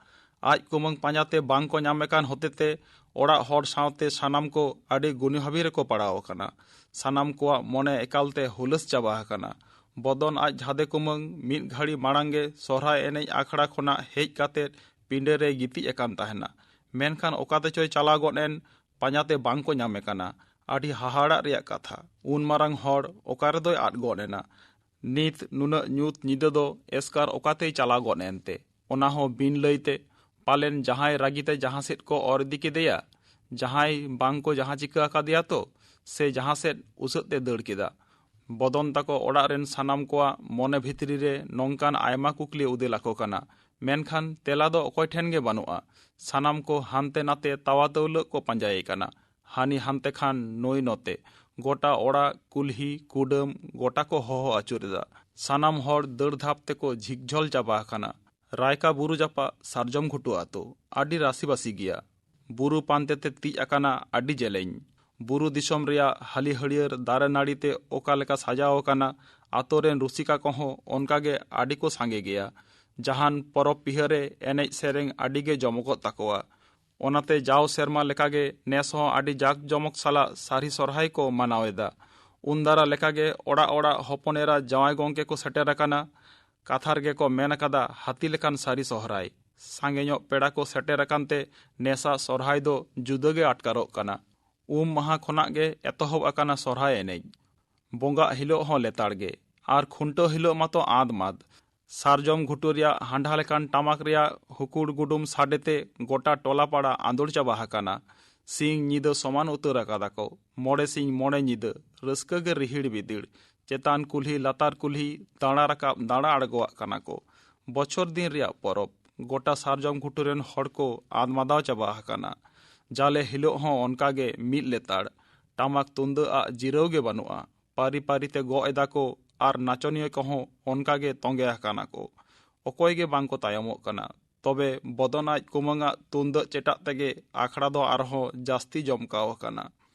ᱟᱡ ᱠᱩᱢᱟᱹᱝ ᱯᱟᱸᱡᱟᱛᱮ ᱵᱟᱝ ᱠᱚ ᱧᱟᱢᱮ ᱠᱟᱱ ᱦᱚᱛᱮᱛᱮ ᱚᱲᱟᱜ ᱦᱚᱲ ᱥᱟᱶᱛᱮ ᱥᱟᱱᱟᱢ ᱠᱚ ᱟᱹᱰᱤ ᱜᱩᱱᱤᱵᱷᱟᱵᱤ ᱨᱮᱠᱚ ᱯᱟᱲᱟᱣ ᱟᱠᱟᱱᱟ᱾ ᱥᱟᱱᱟᱢ ᱠᱚᱣᱟᱜ ᱢᱚᱱᱮ ᱮᱠᱟᱞᱛᱮ ᱦᱩᱞᱟᱹᱥ ᱪᱟᱵᱟ ᱟᱠᱟᱱᱟ᱾ ᱵᱚᱫᱚᱱ ᱟᱡ ᱡᱷᱟᱫᱮ ᱠᱩᱢᱟᱹᱝ ᱢᱤᱫ ᱜᱷᱟᱹᱲᱤ ᱢᱟᱲᱟᱝ ᱜᱮ ᱥᱚᱦᱨᱟᱭ ᱮᱱᱮᱡ ᱟᱠᱷᱲᱟ ᱠᱷᱚᱱᱟᱜ ᱦᱮᱡ ᱠᱟᱛᱮ ᱯᱤᱸᱰᱟᱹ ᱨᱮᱭ ᱜᱤᱛᱤᱡ ᱟᱠᱟᱱ ᱛᱟᱦᱮᱱᱟ᱾ ᱢᱮᱱᱠᱷᱟᱱ ᱚᱠᱟᱛᱮ ᱪᱚᱭ ᱪᱟᱞᱟᱣ ᱜᱚᱫ ᱮᱱ, ᱯᱟᱸᱡᱟᱛᱮ ᱵᱟᱝ ᱠᱚ ᱧᱟᱢᱮ ᱠᱟᱱᱟ᱾ ᱟᱹᱰᱤ ᱦᱟᱦᱟᱲᱟᱜ ᱨᱮᱭᱟᱜ ᱠᱟᱛᱷᱟ, ᱩᱱ ᱢᱟᱨᱟᱝ ᱦᱚᱲ ᱚᱠᱟ ᱨᱮᱫᱚᱭ ᱟᱫ ᱜᱚᱫ ᱮᱱᱟ? ᱱᱤᱛ ᱱᱩᱱᱟᱹᱜ ᱧᱩᱛ ᱧᱤᱫᱟᱹ ᱫᱚ ᱮᱥᱠᱟᱨ ᱚᱠᱟᱛᱮᱭ ᱪᱟᱞᱟᱣ ᱜᱚᱫ ᱮᱱᱛᱮ? ᱚᱱᱟ ᱦᱚᱸ ᱵᱤᱱ ᱞᱟᱹᱭᱛᱮ᱾ ᱯᱟᱞᱮᱱ ᱡᱟᱦᱟᱸᱭ ᱨᱟᱹᱜᱤᱛᱮ ᱡᱟᱦᱟᱸ ᱥᱮᱫ ᱠᱚ ᱚᱨ ᱤᱫᱤ ᱠᱮᱫᱮᱭᱟ, ᱡᱟᱦᱟᱸᱭ ᱵᱟᱝ ᱠᱚ ᱡᱟᱦᱟᱸ ᱪᱤᱠᱟᱹ ᱟᱠᱟᱫᱮᱭᱟ ᱛᱚ, ᱥᱮ ᱡᱟᱦᱟᱸ ᱥᱮᱫ ᱩᱥᱟᱹᱫ ᱛᱮ ᱫᱟᱹᱲ ᱠᱮᱫᱟ᱾ ᱵᱚᱫᱚᱱ ᱛᱟᱠᱚ ᱚᱲᱟᱜ ᱨᱮᱱ ᱥᱟᱱᱟᱢ ᱠᱚᱣᱟᱜ ᱢᱚᱱᱮ ᱵᱷᱤᱛᱨᱤ ᱨᱮ ᱱᱚᱝᱠᱟᱱ ᱟᱭᱢᱟ ᱠᱩᱠᱞᱤ ᱩᱫᱮᱞ ᱟᱠᱚ ᱠᱟᱱᱟ, ᱢᱮᱱᱠᱷᱟᱱ ᱛᱮᱞᱟ ᱫᱚ ᱚᱠᱚᱭ ᱴᱷᱮᱱ ᱜᱮ ᱵᱟᱹᱱᱩᱜᱼᱟ᱾ ᱥᱟᱱᱟᱢ ᱠᱚ ᱦᱟᱱᱛᱮ ᱱᱟᱛᱮ ᱛᱟᱣᱟ ᱛᱟᱹᱣᱞᱟᱹᱜ ᱠᱚ ᱯᱟᱸᱡᱟᱭᱮ ᱠᱟᱱᱟ, ᱦᱟᱹᱱᱤ ᱦᱟᱱᱛᱮ ᱠᱷᱟᱱ ᱱᱩᱭ ᱱᱚᱛᱮ᱾ ᱜᱚᱴᱟ ᱚᱲᱟᱜ, ᱠᱩᱞᱦᱤ, ᱠᱩᱰᱟᱹᱢ ᱜᱚᱴᱟ ᱠᱚ ᱦᱚᱦᱚ ᱟᱹᱪᱩᱨ ᱮᱫᱟ᱾ ᱥᱟᱱᱟᱢ ᱦᱚᱲ ᱫᱟᱹᱲ ᱫᱷᱟᱯ ᱛᱮᱠᱚ ᱡᱷᱤᱠᱡᱷᱚᱞ ᱪᱟᱵᱟ ᱟᱠᱟᱱᱟ᱾ ᱨᱟᱭᱠᱟ ᱵᱩᱨᱩ ᱡᱟᱯᱟᱜ ᱥᱟᱨᱡᱚᱢ ᱜᱷᱩᱴᱩ ᱟᱹᱛᱩ ᱟᱹᱰᱤ ᱨᱟᱥᱤᱵᱟᱥᱤ ᱜᱮᱭᱟ᱾ ᱵᱩᱨᱩ ᱯᱟᱱᱛᱮ ᱛᱮ ᱛᱤᱡ ᱟᱠᱟᱱᱟ ᱟᱹᱰᱤ ᱡᱮᱞᱮᱧ᱾ ᱵᱩᱨᱩ ᱫᱤᱥᱚᱢ ᱨᱮᱭᱟᱜ ᱦᱟᱹᱞᱤ ᱦᱟᱹᱲᱭᱟᱹᱨ ᱫᱟᱨᱮ ᱱᱟᱹᱲᱤ ᱛᱮ ᱚᱠᱟ ᱞᱮᱠᱟ ᱥᱟᱡᱟᱣ ᱟᱠᱟᱱᱟ, ᱟᱛᱳ ᱨᱮᱱ ᱨᱩᱥᱤᱠᱟ ᱠᱚᱦᱚᱸ ᱚᱱᱠᱟ ᱜᱮ ᱟᱹᱰᱤ ᱠᱚ ᱥᱟᱸᱜᱮ ᱜᱮᱭᱟ᱾ ᱡᱟᱦᱟᱱ ᱯᱚᱨᱚᱵᱽ ᱯᱤᱦᱟᱹ ᱨᱮ ᱮᱱᱮᱡ ᱥᱮᱨᱮᱧ ᱟᱹᱰᱤ ᱜᱮ ᱡᱚᱢᱚᱠᱚᱜ ᱛᱟᱠᱚᱣᱟ᱾ ᱚᱱᱟᱛᱮ ᱡᱟᱣ ᱥᱮᱨᱢᱟ ᱞᱮᱠᱟᱜᱮ ᱱᱮᱥ ᱦᱚᱸ ᱟᱹᱰᱤ ᱡᱟᱠ ᱡᱚᱢᱚᱠ ᱥᱟᱞᱟᱜ ᱥᱟᱹᱨᱤ ᱥᱚᱨᱦᱟᱭ ᱠᱚ ᱢᱟᱱᱟᱣ ᱮᱫᱟ᱾ ᱩᱱ ᱫᱟᱨᱟ ᱞᱮᱠᱟᱜᱮ ᱚᱲᱟᱜ ᱚᱲᱟᱜ ᱦᱚᱯᱚᱱ ᱮᱨᱟ ᱡᱟᱶᱟᱭ ᱜᱚᱢᱠᱮ ᱠᱚ ᱥᱮᱴᱮᱨ ᱟᱠᱟᱱᱟ᱾ ᱠᱟᱛᱷᱟ ᱨᱮᱜᱮ ᱠᱚ ᱢᱮᱱ ᱟᱠᱟᱫᱟ, ᱦᱟᱹᱛᱤ ᱞᱮᱠᱟᱱ ᱥᱟᱹᱨᱤ ᱥᱚᱦᱨᱟᱭ᱾ ᱥᱟᱸᱜᱮ ᱧᱚᱜ ᱯᱮᱲᱟ ᱠᱚ ᱥᱮᱴᱮᱨ ᱟᱠᱟᱱ ᱛᱮ ᱱᱮᱥᱟᱜ ᱥᱚᱨᱦᱟᱭ ᱫᱚ ᱡᱩᱫᱟᱹ ᱜᱮ ᱟᱴᱠᱟᱨᱚᱜ ᱠᱟᱱᱟ᱾ ᱩᱢ ᱢᱟᱦᱟ ᱠᱷᱚᱱᱟᱜ ᱜᱮ ᱮᱛᱚᱦᱚᱵ ᱟᱠᱟᱱᱟ ᱥᱚᱨᱦᱟᱭ ᱮᱱᱮᱡ᱾ ᱵᱚᱸᱜᱟᱜ ᱦᱤᱞᱳᱜ ᱦᱚᱸ ᱞᱮᱛᱟᱲ ᱜᱮ, ᱟᱨ ᱠᱷᱩᱱᱴᱟᱹᱣ ᱦᱤᱞᱳᱜ ᱢᱟᱛᱚ ᱟᱸᱫ ᱢᱟᱫ᱾ ᱥᱟᱨᱡᱚᱢ ᱜᱷᱩᱴᱩ ᱨᱮᱭᱟᱜ ᱦᱟᱸᱰᱷᱟ ᱞᱮᱠᱟᱱ ᱴᱟᱢᱟᱠ ᱨᱮᱭᱟᱜ ᱦᱩᱠᱩᱲ ᱜᱩᱰᱩᱢ ᱥᱟᱰᱮ ᱛᱮ ᱜᱚᱴᱟ ᱴᱚᱞᱟ ᱯᱟᱲᱟ ᱟᱸᱫᱳᱲ ᱪᱟᱵᱟ ᱟᱠᱟᱱᱟ᱾ ᱥᱤᱧ ᱧᱤᱫᱟᱹ ᱥᱚᱢᱟᱱ ᱩᱛᱟᱹᱨ ᱟᱠᱟᱫᱟ ᱠᱚ᱾ ᱢᱚᱬᱮ ᱥᱤᱧ ᱢᱚᱬᱮ ᱧᱤᱫᱟᱹ ᱨᱟᱹᱥᱠᱟᱹ ᱜᱮ ᱨᱤᱦᱤᱲ ᱵᱤᱫᱤᱲ᱾ ᱪᱮᱛᱟᱱ ᱠᱩᱞᱦᱤ ᱞᱟᱛᱟᱨ ᱠᱩᱞᱦᱤ ᱫᱟᱬᱟ ᱨᱟᱠᱟᱵ ᱫᱟᱬᱟ ᱟᱬᱜᱚᱣᱟᱜ ᱠᱟᱱᱟ ᱠᱚ᱾ ᱵᱚᱪᱷᱚᱨ ᱫᱤᱱ ᱨᱮᱭᱟᱜ ᱯᱚᱨᱚᱵᱽ᱾ ᱜᱚᱴᱟ ᱥᱟᱨᱡᱚᱢ ᱜᱷᱩᱴᱩ ᱨᱮᱱ ᱦᱚᱲ ᱠᱚ ᱟᱫ ᱢᱟᱫᱟᱣ ᱪᱟᱵᱟ ᱟᱠᱟᱱᱟ᱾ ᱡᱟᱞᱮ ᱦᱤᱞᱳᱜ ᱦᱚᱸ ᱚᱱᱠᱟ ᱜᱮ ᱢᱤᱫ ᱞᱮᱛᱟᱲ᱾ ᱴᱟᱢᱟᱠ ᱛᱩᱢᱫᱟᱹᱜ ᱟᱜ ᱡᱤᱨᱟᱹᱣ ᱜᱮ ᱵᱟᱹᱱᱩᱜᱼᱟ᱾ ᱯᱟᱹᱨᱤ ᱯᱟᱹᱨᱤ ᱛᱮ ᱜᱚᱜ ᱮᱫᱟ ᱠᱚ ᱟᱨ ᱱᱟᱪᱚᱱᱤᱭᱟᱹ ᱠᱚᱦᱚᱸ ᱚᱱᱠᱟ ᱜᱮ ᱛᱚᱸᱜᱮ ᱟᱠᱟᱱᱟ ᱠᱚ᱾ ᱚᱠᱚᱭ ᱜᱮ ᱵᱟᱝ ᱠᱚ ᱛᱟᱭᱚᱢᱚᱜ ᱠᱟᱱᱟ᱾ ᱛᱚᱵᱮ ᱵᱚᱫᱚᱱ ᱟᱡ ᱠᱩᱢᱟᱹᱝ ᱟᱜ ᱛᱩᱢᱫᱟᱹᱜ ᱪᱮᱴᱟᱜ ᱛᱮᱜᱮ ᱟᱠᱷᱲᱟ ᱫᱚ ᱟᱨᱦᱚᱸ ᱡᱟᱹᱥᱛᱤ ᱡᱚᱢᱠᱟᱣ ᱟᱠᱟᱱᱟ᱾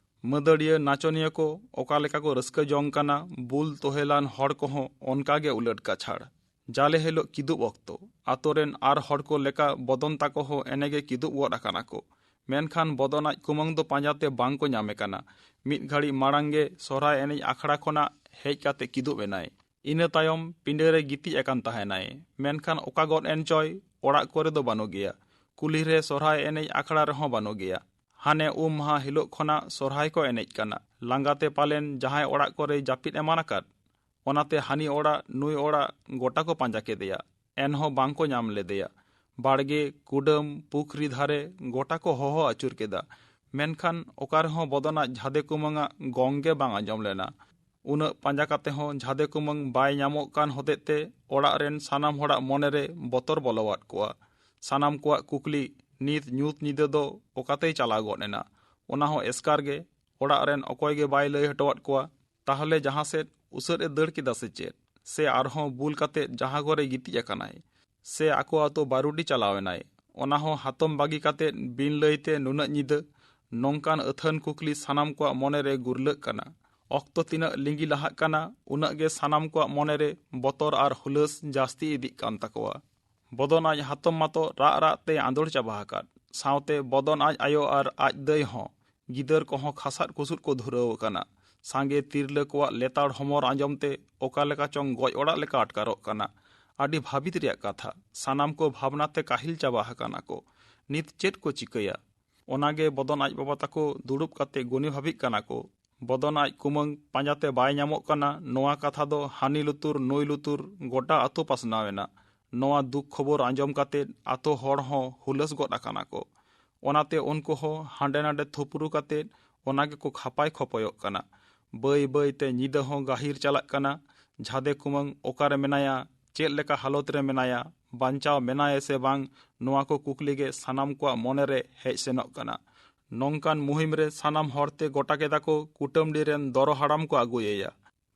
ᱢᱟᱹᱫᱟᱹᱲᱤᱭᱟᱹ ᱱᱟᱪᱚᱱᱤᱭᱟᱹ ᱠᱚ ᱚᱠᱟ ᱞᱮᱠᱟ ᱠᱚ ᱨᱟᱹᱥᱠᱟᱹ ᱡᱚᱝ ᱠᱟᱱᱟ, ᱵᱩᱞ ᱛᱚᱦᱮᱞᱟᱱ ᱦᱚᱲ ᱠᱚᱦᱚᱸ ᱚᱱᱠᱟ ᱜᱮ ᱩᱞᱟᱹᱴ ᱠᱟᱪᱷᱟᱲ᱾ ᱡᱟᱞᱮ ᱦᱤᱞᱳᱜ ᱠᱤᱫᱩᱵ ᱚᱠᱛᱚ ᱟᱛᱳ ᱨᱮᱱ ᱟᱨ ᱦᱚᱲ ᱠᱚ ᱞᱮᱠᱟ ᱵᱚᱫᱚᱱ ᱛᱟᱠᱚ ᱦᱚᱸ ᱮᱱᱮ ᱜᱮ ᱠᱤᱫᱩᱵ ᱜᱚᱫ ᱟᱠᱟᱱᱟ ᱠᱚ᱾ ᱢᱮᱱᱠᱷᱟᱱ ᱵᱚᱫᱚᱱ ᱟᱡ ᱠᱩᱢᱟᱹᱝ ᱫᱚ ᱯᱟᱸᱡᱟ ᱛᱮ ᱵᱟᱝ ᱠᱚ ᱧᱟᱢᱮ ᱠᱟᱱᱟ᱾ ᱢᱤᱫ ᱜᱷᱟᱹᱲᱤᱡ ᱢᱟᱲᱟᱝ ᱜᱮ ᱥᱚᱦᱨᱟᱭ ᱮᱱᱮᱡ ᱟᱠᱷᱲᱟ ᱠᱷᱚᱱᱟᱜ ᱦᱮᱡ ᱠᱟᱛᱮ ᱠᱤᱫᱩᱵ ᱮᱱᱟᱭ᱾ ᱤᱱᱟᱹ ᱛᱟᱭᱚᱢ ᱯᱤᱸᱰᱟᱹ ᱨᱮ ᱜᱤᱛᱤᱡ ᱟᱠᱟᱱ ᱛᱟᱦᱮᱱᱟᱭ, ᱢᱮᱱᱠᱷᱟᱱ ᱚᱠᱟ ᱜᱚᱫ ᱮᱱ ᱪᱚᱭ, ᱚᱲᱟᱜ ᱠᱚᱨᱮ ᱫᱚ ᱵᱟᱹᱱᱩᱜ ᱜᱮᱭᱟ᱾ ᱠᱩᱞᱦᱤ ᱨᱮ ᱥᱚᱦᱨᱟᱭ ᱮᱱᱮᱡ ᱟᱠᱷᱲᱟ ᱨᱮᱦᱚᱸ ᱵᱟᱹᱱᱩᱜ ᱜᱮᱭᱟ᱾ ᱦᱟᱱᱮ ᱩᱢ ᱢᱟᱦᱟ ᱦᱤᱞᱳᱜ ᱠᱷᱚᱱᱟᱜ ᱥᱚᱨᱦᱟᱭ ᱠᱚ ᱮᱱᱮᱡ ᱠᱟᱱᱟ᱾ ᱞᱟᱸᱜᱟ ᱛᱮ ᱯᱟᱞᱮᱱ ᱡᱟᱦᱟᱸᱭ ᱚᱲᱟᱜ ᱠᱚᱨᱮᱭ ᱡᱟᱹᱯᱤᱫ ᱮᱢᱟᱱ ᱟᱠᱟᱫ᱾ ᱚᱱᱟᱛᱮ ᱦᱟᱹᱱᱤ ᱚᱲᱟᱜ ᱱᱩᱭ ᱚᱲᱟᱜ ᱜᱚᱴᱟ ᱠᱚ ᱯᱟᱸᱡᱟ ᱠᱮᱫᱮᱭᱟ, ᱮᱱᱦᱚᱸ ᱵᱟᱝ ᱠᱚ ᱧᱟᱢ ᱞᱮᱫᱮᱭᱟ᱾ ᱵᱟᱲᱜᱮ, ᱠᱩᱰᱟᱹᱢ, ᱯᱩᱠᱷᱨᱤ ᱫᱷᱟᱨᱮ ᱜᱚᱴᱟ ᱠᱚ ᱦᱚᱦᱚ ᱟᱹᱪᱩᱨ ᱠᱮᱫᱟ, ᱢᱮᱱᱠᱷᱟᱱ ᱚᱠᱟ ᱨᱮᱦᱚᱸ ᱵᱚᱫᱚᱱ ᱟᱡ ᱡᱷᱟᱫᱮ ᱠᱩᱢᱟᱹᱝ ᱟᱜ ᱜᱚᱝ ᱜᱮ ᱵᱟᱝ ᱟᱸᱡᱚᱢ ᱞᱮᱱᱟ᱾ ᱩᱱᱟᱹᱜ ᱯᱟᱸᱡᱟ ᱠᱟᱛᱮ ᱦᱚᱸ ᱡᱷᱟᱫᱮ ᱠᱩᱢᱟᱹᱝ ᱵᱟᱭ ᱧᱟᱢᱚᱜ ᱠᱟᱱ ᱦᱚᱛᱮᱡ ᱛᱮ ᱚᱲᱟᱜ ᱨᱮᱱ ᱥᱟᱱᱟᱢ ᱦᱚᱲᱟᱜ ᱢᱚᱱᱮ ᱨᱮ ᱵᱚᱛᱚᱨ ᱵᱚᱞᱚᱣᱟᱫ ᱠᱚᱣᱟ᱾ ᱥᱟᱱᱟᱢ ᱠᱚᱣᱟᱜ ᱠᱩᱠᱞᱤ, ᱱᱤᱛ ᱧᱩᱛ ᱧᱤᱫᱟᱹ ᱫᱚ ᱚᱠᱟᱛᱮᱭ ᱪᱟᱞᱟᱣ ᱜᱚᱫ ᱮᱱᱟ, ᱚᱱᱟ ᱦᱚᱸ ᱮᱥᱠᱟᱨ ᱜᱮ᱾ ᱚᱲᱟᱜ ᱨᱮᱱ ᱚᱠᱚᱭ ᱜᱮ ᱵᱟᱭ ᱞᱟᱹᱭ ᱦᱚᱴᱚᱣᱟᱫ ᱠᱚᱣᱟ᱾ ᱛᱟᱦᱚᱞᱮ ᱡᱟᱦᱟᱸ ᱥᱮᱫ ᱩᱥᱟᱹᱫ ᱮ ᱫᱟᱹᱲ ᱠᱮᱫᱟ ᱥᱮ ᱪᱮᱫ? ᱥᱮ ᱟᱨᱦᱚᱸ ᱵᱩᱞ ᱠᱟᱛᱮ ᱡᱟᱦᱟᱸ ᱠᱚᱨᱮ ᱜᱤᱛᱤᱡ ᱟᱠᱟᱱᱟᱭ? ᱥᱮ ᱟᱠᱚ ᱟᱛᱳ ᱵᱟᱹᱨᱩᱰᱤ ᱪᱟᱞᱟᱣ ᱮᱱᱟᱭ, ᱚᱱᱟ ᱦᱚᱸ ᱦᱟᱛᱚᱢ ᱵᱟᱹᱜᱤ ᱠᱟᱛᱮ ᱵᱤᱱ ᱞᱟᱹᱭ ᱛᱮ ᱱᱩᱱᱟᱹᱜ ᱧᱤᱫᱟᱹ? ᱱᱚᱝᱠᱟᱱ ᱟᱹᱛᱷᱟᱹᱱ ᱠᱩᱠᱞᱤ ᱥᱟᱱᱟᱢ ᱠᱚᱣᱟᱜ ᱢᱚᱱᱮ ᱨᱮ ᱜᱩᱨᱞᱟᱹᱜ ᱠᱟᱱᱟ᱾ ᱚᱠᱛᱚ ᱛᱤᱱᱟᱹᱜ ᱞᱤᱸᱜᱤ ᱞᱟᱦᱟᱜ ᱠᱟᱱᱟ, ᱩᱱᱟᱹᱜ ᱜᱮ ᱥᱟᱱᱟᱢ ᱠᱚᱣᱟᱜ ᱢᱚᱱᱮ ᱨᱮ ᱵᱚᱛᱚᱨ ᱟᱨ ᱦᱩᱞᱟᱹᱥ ᱡᱟᱹᱥᱛᱤ ᱤᱫᱤᱜ ᱠᱟᱱ ᱛᱟᱠᱚᱣᱟ᱾ ᱵᱚᱫᱚᱱ ᱟᱡ ᱦᱟᱛᱚᱢ ᱢᱟᱛᱚ ᱨᱟᱜ ᱨᱟᱜ ᱛᱮᱭ ᱟᱸᱫᱳᱲ ᱪᱟᱵᱟ ᱟᱠᱟᱫ᱾ ᱥᱟᱶᱛᱮ ᱵᱚᱫᱚᱱ ᱟᱡ ᱟᱭᱳ ᱟᱨ ᱟᱡ ᱫᱟᱹᱭ ᱦᱚᱸ, ᱜᱤᱫᱟᱹᱨ ᱠᱚᱦᱚᱸ ᱠᱷᱟᱥᱟᱫ ᱠᱩᱥᱩᱫ ᱠᱚ ᱫᱷᱩᱨᱟᱹᱣ ᱟᱠᱟᱱᱟ᱾ ᱥᱟᱸᱜᱮ ᱛᱤᱨᱞᱟᱹ ᱠᱚᱣᱟᱜ ᱞᱮᱛᱟᱲ ᱦᱚᱢᱚᱨ ᱟᱸᱡᱚᱢ ᱛᱮ ᱚᱠᱟ ᱞᱮᱠᱟ ᱪᱚᱝ ᱜᱚᱡ ᱚᱲᱟᱜ ᱞᱮᱠᱟ ᱟᱴᱠᱟᱨᱚᱜ ᱠᱟᱱᱟ᱾ ᱟᱹᱰᱤ ᱵᱷᱟᱹᱵᱤᱛ ᱨᱮᱭᱟᱜ ᱠᱟᱛᱷᱟ᱾ ᱥᱟᱱᱟᱢ ᱠᱚ ᱵᱷᱟᱵᱽᱱᱟ ᱛᱮ ᱠᱟᱹᱦᱤᱞ ᱪᱟᱵᱟ ᱟᱠᱟᱱᱟ ᱠᱚ᱾ ᱱᱤᱛ ᱪᱮᱫ ᱠᱚ ᱪᱤᱠᱟᱹᱭᱟ? ᱚᱱᱟᱜᱮ ᱵᱚᱫᱚᱱ ᱟᱡ ᱵᱟᱵᱟ ᱛᱟᱠᱚ ᱫᱩᱲᱩᱵ ᱠᱟᱛᱮ ᱜᱩᱱᱤ ᱵᱷᱟᱹᱵᱤᱜ ᱠᱟᱱᱟ ᱠᱚ᱾ ᱵᱚᱫᱚᱱ ᱟᱡ ᱠᱩᱢᱟᱹᱝ ᱯᱟᱸᱡᱟᱛᱮ ᱵᱟᱭ ᱧᱟᱢᱚᱜ ᱠᱟᱱᱟ, ᱱᱚᱣᱟ ᱠᱟᱛᱷᱟ ᱫᱚ ᱦᱟᱹᱱᱤ ᱞᱩᱛᱩᱨ ᱱᱩᱭ ᱞᱩᱛᱩᱨ ᱜᱚᱴᱟ ᱟᱛᱳ ᱯᱟᱥᱱᱟᱣ ᱮᱱᱟ᱾ ᱱᱚᱣᱟ ᱫᱩᱠ ᱠᱷᱚᱵᱚᱨ ᱟᱸᱡᱚᱢ ᱠᱟᱛᱮ ᱟᱛᱳ ᱦᱚᱲ ᱦᱚᱸ ᱦᱩᱞᱟᱹᱥ ᱜᱚᱫ ᱟᱠᱟᱱᱟ ᱠᱚ᱾ ᱚᱱᱟᱛᱮ ᱩᱱᱠᱩ ᱦᱚᱸ ᱦᱟᱸᱰᱮ ᱱᱟᱰᱮ ᱛᱷᱩᱯᱨᱩ ᱠᱟᱛᱮ ᱚᱱᱟ ᱜᱮᱠᱚ ᱠᱷᱟᱯᱟᱭ ᱠᱷᱚᱯᱚᱭᱚᱜ ᱠᱟᱱᱟ᱾ ᱵᱟᱹᱭ ᱵᱟᱹᱭ ᱛᱮ ᱧᱤᱫᱟᱹ ᱦᱚᱸ ᱜᱟᱹᱦᱤᱨ ᱪᱟᱞᱟᱜ ᱠᱟᱱᱟ᱾ ᱡᱷᱟᱫᱮ ᱠᱩᱢᱟᱹᱝ ᱚᱠᱟᱨᱮ ᱢᱮᱱᱟᱭᱟ, ᱪᱮᱫ ᱞᱮᱠᱟ ᱦᱟᱞᱚᱛ ᱨᱮ ᱢᱮᱱᱟᱭᱟ, ᱵᱟᱧᱪᱟᱣ ᱢᱮᱱᱟᱭᱟ ᱥᱮ ᱵᱟᱝ, ᱱᱚᱣᱟ ᱠᱚ ᱠᱩᱠᱞᱤ ᱜᱮ ᱥᱟᱱᱟᱢ ᱠᱚᱣᱟᱜ ᱢᱚᱱᱮ ᱨᱮ ᱦᱮᱡ ᱥᱮᱱᱚᱜ ᱠᱟᱱᱟ᱾ ᱱᱚᱝᱠᱟᱱ ᱢᱩᱦᱤᱢ ᱨᱮ ᱥᱟᱱᱟᱢ ᱦᱚᱲ ᱛᱮ ᱜᱚᱴᱟ ᱠᱮᱫᱟ ᱠᱚ ᱠᱩᱴᱟᱹᱢᱰᱤ ᱨᱮᱱ ᱫᱚᱨᱚ ᱦᱟᱲᱟᱢ ᱠᱚ ᱟᱹᱜᱩᱭᱮᱭᱟ᱾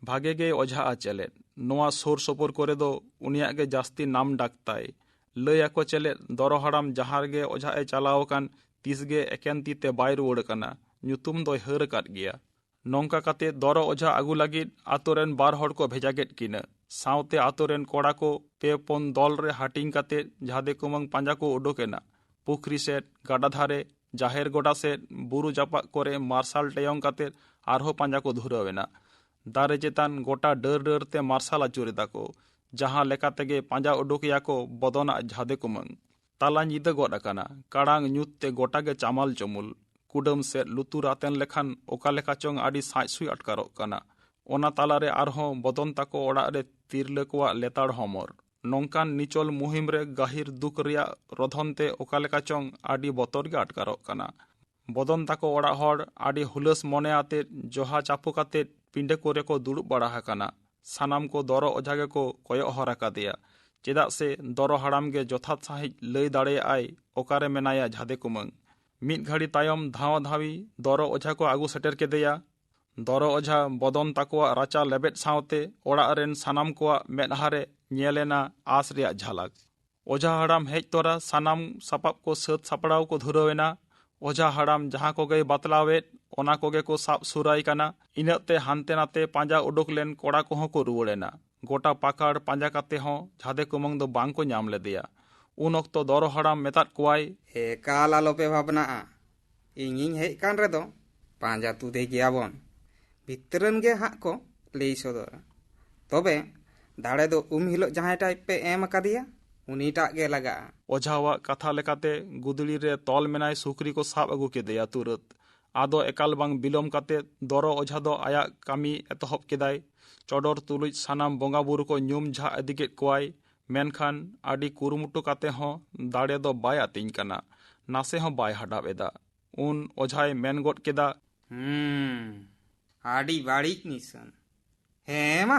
ᱵᱷᱟᱜᱮ ᱜᱮᱭ ᱚᱡᱷᱟᱜᱼᱟ ᱪᱮᱞᱮᱫ᱾ ᱱᱚᱣᱟ ᱥᱩᱨ ᱥᱩᱯᱩᱨ ᱠᱚᱨᱮ ᱫᱚ ᱩᱱᱤᱭᱟᱜ ᱜᱮ ᱡᱟᱹᱥᱛᱤ ᱱᱟᱢ ᱰᱟᱠ ᱛᱟᱭ᱾ ᱞᱟᱹᱭ ᱟᱠᱚ ᱪᱮᱞᱮᱫ, ᱫᱚᱨᱚ ᱦᱟᱲᱟᱢ ᱡᱟᱦᱟᱸ ᱨᱮᱜᱮ ᱚᱡᱷᱟᱜ ᱮ ᱪᱟᱞᱟᱣ ᱟᱠᱟᱱ, ᱛᱤᱥ ᱜᱮ ᱮᱠᱮᱱ ᱛᱤ ᱛᱮ ᱵᱟᱭ ᱨᱩᱣᱟᱹᱲ ᱟᱠᱟᱱᱟ᱾ ᱧᱩᱛᱩᱢ ᱫᱚᱭ ᱦᱟᱹᱨ ᱟᱠᱟᱫ ᱜᱮᱭᱟ᱾ ᱱᱚᱝᱠᱟ ᱠᱟᱛᱮ ᱫᱚᱨᱚ ᱚᱡᱷᱟ ᱟᱹᱜᱩ ᱞᱟᱹᱜᱤᱫ ᱟᱛᱳ ᱨᱮᱱ ᱵᱟᱨ ᱦᱚᱲ ᱠᱚ ᱵᱷᱮᱡᱟ ᱠᱮᱫ ᱠᱤᱱᱟᱹ᱾ ᱥᱟᱶᱛᱮ ᱟᱛᱳ ᱨᱮᱱ ᱠᱚᱲᱟ ᱠᱚ ᱯᱮ ᱯᱩᱱ ᱫᱚᱞ ᱨᱮ ᱦᱟᱹᱴᱤᱧ ᱠᱟᱛᱮ ᱡᱷᱟᱫᱮ ᱠᱩᱢᱟᱹᱝ ᱯᱟᱸᱡᱟ ᱠᱚ ᱩᱰᱩᱠ ᱮᱱᱟ᱾ ᱯᱩᱠᱷᱨᱤ ᱥᱮᱫ, ᱜᱟᱰᱟ ᱫᱷᱟᱨᱮ, ᱡᱟᱦᱮᱨ ᱜᱚᱰᱟ ᱥᱮᱫ, ᱵᱩᱨᱩ ᱡᱟᱯᱟᱜ ᱠᱚᱨᱮ ᱢᱟᱨᱥᱟᱞ ᱴᱮᱭᱚᱝ ᱠᱟᱛᱮ ᱟᱨᱦᱚᱸ ᱯᱟᱸᱡᱟ ᱠᱚ ᱫᱷᱩᱨᱟᱹᱣ ᱮᱱᱟ᱾ ᱫᱟᱨᱮ ᱪᱮᱛᱟᱱ ᱜᱚᱴᱟ ᱰᱟᱹᱨ ᱰᱟᱹᱨ ᱛᱮ ᱢᱟᱨᱥᱟᱞ ᱟᱹᱪᱩᱨ ᱮᱫᱟ ᱠᱚ᱾ ᱡᱟᱦᱟᱸ ᱞᱮᱠᱟ ᱛᱮᱜᱮ ᱯᱟᱸᱡᱟ ᱩᱰᱩᱠ ᱮᱭᱟ ᱠᱚ ᱵᱚᱫᱚᱱᱟᱜ ᱡᱷᱟᱫᱮ ᱠᱩᱢᱟᱹᱝ᱾ ᱛᱟᱞᱟ ᱧᱤᱫᱟᱹ ᱜᱚᱫ ᱟᱠᱟᱱᱟ᱾ ᱠᱟᱲᱟᱝ ᱧᱩᱛ ᱛᱮ ᱜᱚᱴᱟ ᱜᱮ ᱪᱟᱢᱟᱞ ᱪᱩᱢᱩᱞ᱾ ᱠᱩᱰᱟᱹᱢ ᱥᱮᱫ ᱞᱩᱛᱩᱨ ᱟᱛᱮᱱ ᱞᱮᱠᱷᱟᱱ ᱚᱠᱟ ᱞᱮᱠᱟ ᱪᱚᱝ ᱟᱹᱰᱤ ᱥᱟᱸᱡ ᱥᱩᱭ ᱟᱴᱠᱟᱨᱚᱜ ᱠᱟᱱᱟ᱾ ᱚᱱᱟ ᱛᱟᱞᱟᱨᱮ ᱟᱨᱦᱚᱸ ᱵᱚᱫᱚᱱ ᱛᱟᱠᱚ ᱚᱲᱟᱜ ᱨᱮ ᱛᱤᱨᱞᱟᱹ ᱠᱚᱣᱟᱜ ᱞᱮᱛᱟᱲ ᱦᱚᱢᱚᱨ᱾ ᱱᱚᱝᱠᱟᱱ ᱱᱤᱪᱚᱞ ᱢᱩᱦᱤᱢ ᱨᱮ ᱜᱟᱹᱦᱤᱨ ᱫᱩᱠ ᱨᱮᱭᱟᱜ ᱨᱚᱫᱷᱚᱱ ᱛᱮ ᱚᱠᱟ ᱞᱮᱠᱟ ᱪᱚᱝ ᱟᱹᱰᱤ ᱵᱚᱛᱚᱨ ᱜᱮ ᱟᱴᱠᱟᱨᱚᱜ ᱠᱟᱱᱟ᱾ ᱵᱚᱫᱚᱱ ᱛᱟᱠᱚ ᱚᱲᱟᱜ ᱦᱚᱲ ᱟᱹᱰᱤ ᱦᱩᱞᱟᱹᱥ ᱢᱚᱱᱮ ᱟᱛᱮᱫ ᱡᱚᱦᱟ ᱪᱟᱯᱚ ᱠᱟᱛᱮᱫ ᱯᱤᱸᱰᱟᱹ ᱠᱚᱨᱮ ᱠᱚ ᱫᱩᱲᱩᱵ ᱵᱟᱲᱟ ᱟᱠᱟᱱᱟ᱾ ᱥᱟᱱᱟᱢ ᱠᱚ ᱫᱚᱨᱚ ᱚᱡᱷᱟ ᱜᱮᱠᱚ ᱠᱚᱭᱚᱜ ᱦᱚᱨ ᱟᱠᱟᱫᱮᱭᱟ᱾ ᱪᱮᱫᱟᱜ ᱥᱮ ᱫᱚᱨᱚ ᱦᱟᱲᱟᱢ ᱜᱮ ᱡᱚᱛᱷᱟᱛ ᱥᱟᱺᱦᱤᱡ ᱞᱟᱹᱭ ᱫᱟᱲᱮᱭᱟᱜᱼᱟᱭ ᱚᱠᱟᱨᱮ ᱢᱮᱱᱟᱭᱟ ᱡᱷᱟᱫᱮ ᱠᱩᱢᱟᱹᱝ᱾ ᱢᱤᱫ ᱜᱷᱟᱹᱲᱤ ᱛᱟᱭᱚᱢ ᱫᱷᱟᱶᱟ ᱫᱷᱟᱹᱣᱤ ᱫᱚᱨᱚ ᱚᱡᱷᱟ ᱠᱚ ᱟᱹᱜᱩ ᱥᱮᱴᱮᱨ ᱠᱮᱫᱮᱭᱟ᱾ ᱫᱚᱨᱚ ᱚᱡᱷᱟ ᱵᱚᱫᱚᱱ ᱛᱟᱠᱚᱣᱟᱜ ᱨᱟᱪᱟ ᱞᱮᱵᱮᱫ ᱥᱟᱶᱛᱮ ᱚᱲᱟᱜ ᱨᱮᱱ ᱥᱟᱱᱟᱢ ᱠᱚᱣᱟᱜ ᱢᱮᱫᱦᱟ ᱨᱮ ᱧᱮᱞ ᱮᱱᱟ ᱟᱸᱥ ᱨᱮᱭᱟᱜ ᱡᱷᱟᱞᱟᱠ᱾ ᱚᱡᱷᱟ ᱦᱟᱲᱟᱢ ᱦᱮᱡ ᱛᱚᱨᱟ ᱥᱟᱱᱟᱢ ᱥᱟᱯᱟᱵ ᱠᱚ ᱥᱟᱹᱛ ᱥᱟᱯᱲᱟᱣ ᱠᱚ ᱫᱷᱩᱨᱟᱹᱣ ᱮᱱᱟ᱾ ᱚᱡᱷᱟ ᱦᱟᱲᱟᱢ ᱡᱟᱦᱟᱸ ᱠᱚᱜᱮᱭ ᱵᱟᱛᱞᱟᱣᱮᱫ, ᱚᱱᱟ ᱠᱚᱜᱮ ᱠᱚ ᱥᱟᱵ ᱥᱩᱨᱟᱭ ᱠᱟᱱᱟ᱾ ᱤᱱᱟᱹᱜ ᱛᱮ ᱦᱟᱱᱛᱮ ᱱᱟᱛᱮ ᱯᱟᱸᱡᱟ ᱩᱰᱩᱠ ᱞᱮᱱ ᱠᱚᱲᱟ ᱠᱚᱦᱚᱸ ᱠᱚ ᱨᱩᱣᱟᱹᱲ ᱮᱱᱟ᱾ ᱜᱚᱴᱟ ᱯᱟᱠᱟᱲ ᱯᱟᱸᱡᱟ ᱠᱟᱛᱮ ᱦᱚᱸ ᱡᱷᱟᱫᱮ ᱠᱩᱢᱟᱹᱝ ᱫᱚ ᱵᱟᱝ ᱠᱚ ᱧᱟᱢ ᱞᱮᱫᱮᱭᱟ᱾ ᱩᱱ ᱚᱠᱛᱚ ᱫᱚᱨᱚ ᱦᱟᱲᱟᱢ ᱢᱮᱛᱟᱫ ᱠᱚᱣᱟᱭ, ᱮᱠᱟᱞ ᱟᱞᱚᱯᱮ ᱵᱷᱟᱵᱽᱱᱟᱜᱼᱟ, ᱤᱧᱤᱧ ᱦᱮᱡ ᱠᱟᱱ ᱨᱮᱫᱚ ᱯᱟᱸᱡᱟ ᱛᱩᱫᱮ ᱜᱮᱭᱟᱵᱚᱱ᱾ ᱵᱷᱤᱛᱨᱟᱹᱱ ᱜᱮ ᱦᱟᱸᱜ ᱠᱚ ᱞᱟᱹᱭ ᱥᱚᱫᱚᱨᱟ᱾ ᱛᱚᱵᱮ ᱫᱟᱲᱮ ᱫᱚ ᱩᱢ ᱦᱤᱞᱳᱜ ᱡᱟᱦᱟᱸᱭ ᱴᱟᱜ ᱯᱮ ᱮᱢ ᱟᱠᱟᱫᱮᱭᱟ, ᱩᱱᱤᱴᱟᱜ ᱜᱮ ᱞᱟᱜᱟᱜᱼᱟ᱾ ᱚᱡᱷᱟᱣᱟᱜ ᱠᱟᱛᱷᱟ ᱞᱮᱠᱟᱛᱮ ᱜᱩᱫᱽᱲᱤ ᱨᱮ ᱛᱚᱞ ᱢᱮᱱᱟᱭ ᱥᱩᱠᱨᱤ ᱠᱚ ᱥᱟᱵ ᱟᱹᱜᱩ ᱠᱮᱫᱮᱭᱟ ᱛᱩᱨᱟᱹᱛ᱾ ᱟᱫᱚ ᱮᱠᱟᱞ ᱵᱟᱝ ᱵᱤᱞᱚᱢ ᱠᱟᱛᱮ ᱫᱚᱨᱚ ᱚᱡᱷᱟ ᱫᱚ ᱟᱭᱟᱜ ᱠᱟᱹᱢᱤ ᱮᱛᱚᱦᱚᱵ ᱠᱮᱫᱟᱭ᱾ ᱪᱚᱰᱚᱨ ᱛᱩᱞᱩᱡ ᱥᱟᱱᱟᱢ ᱵᱚᱸᱜᱟ ᱵᱩᱨᱩ ᱠᱚ ᱧᱩᱢ ᱡᱷᱟᱜ ᱤᱫᱤ ᱠᱮᱫ ᱠᱚᱣᱟᱭ᱾ ᱢᱮᱱᱠᱷᱟᱱ ᱟᱹᱰᱤ ᱠᱩᱨᱩᱢᱩᱴᱩ ᱠᱟᱛᱮ ᱦᱚᱸ ᱫᱟᱲᱮ ᱫᱚ ᱵᱟᱭ ᱟᱹᱛᱤᱧ ᱠᱟᱱᱟ, ᱱᱟᱥᱮ ᱦᱚᱸ ᱵᱟᱭ ᱦᱟᱰᱟᱵ ᱮᱫᱟ᱾ ᱩᱱ ᱚᱡᱷᱟᱭ ᱢᱮᱱ ᱜᱚᱫ ᱠᱮᱫᱟ, ᱦᱩᱸ, ᱟᱹᱰᱤ ᱵᱟᱹᱲᱤᱡ ᱱᱤᱥᱟᱹᱱ᱾ ᱦᱮᱸ ᱢᱟ,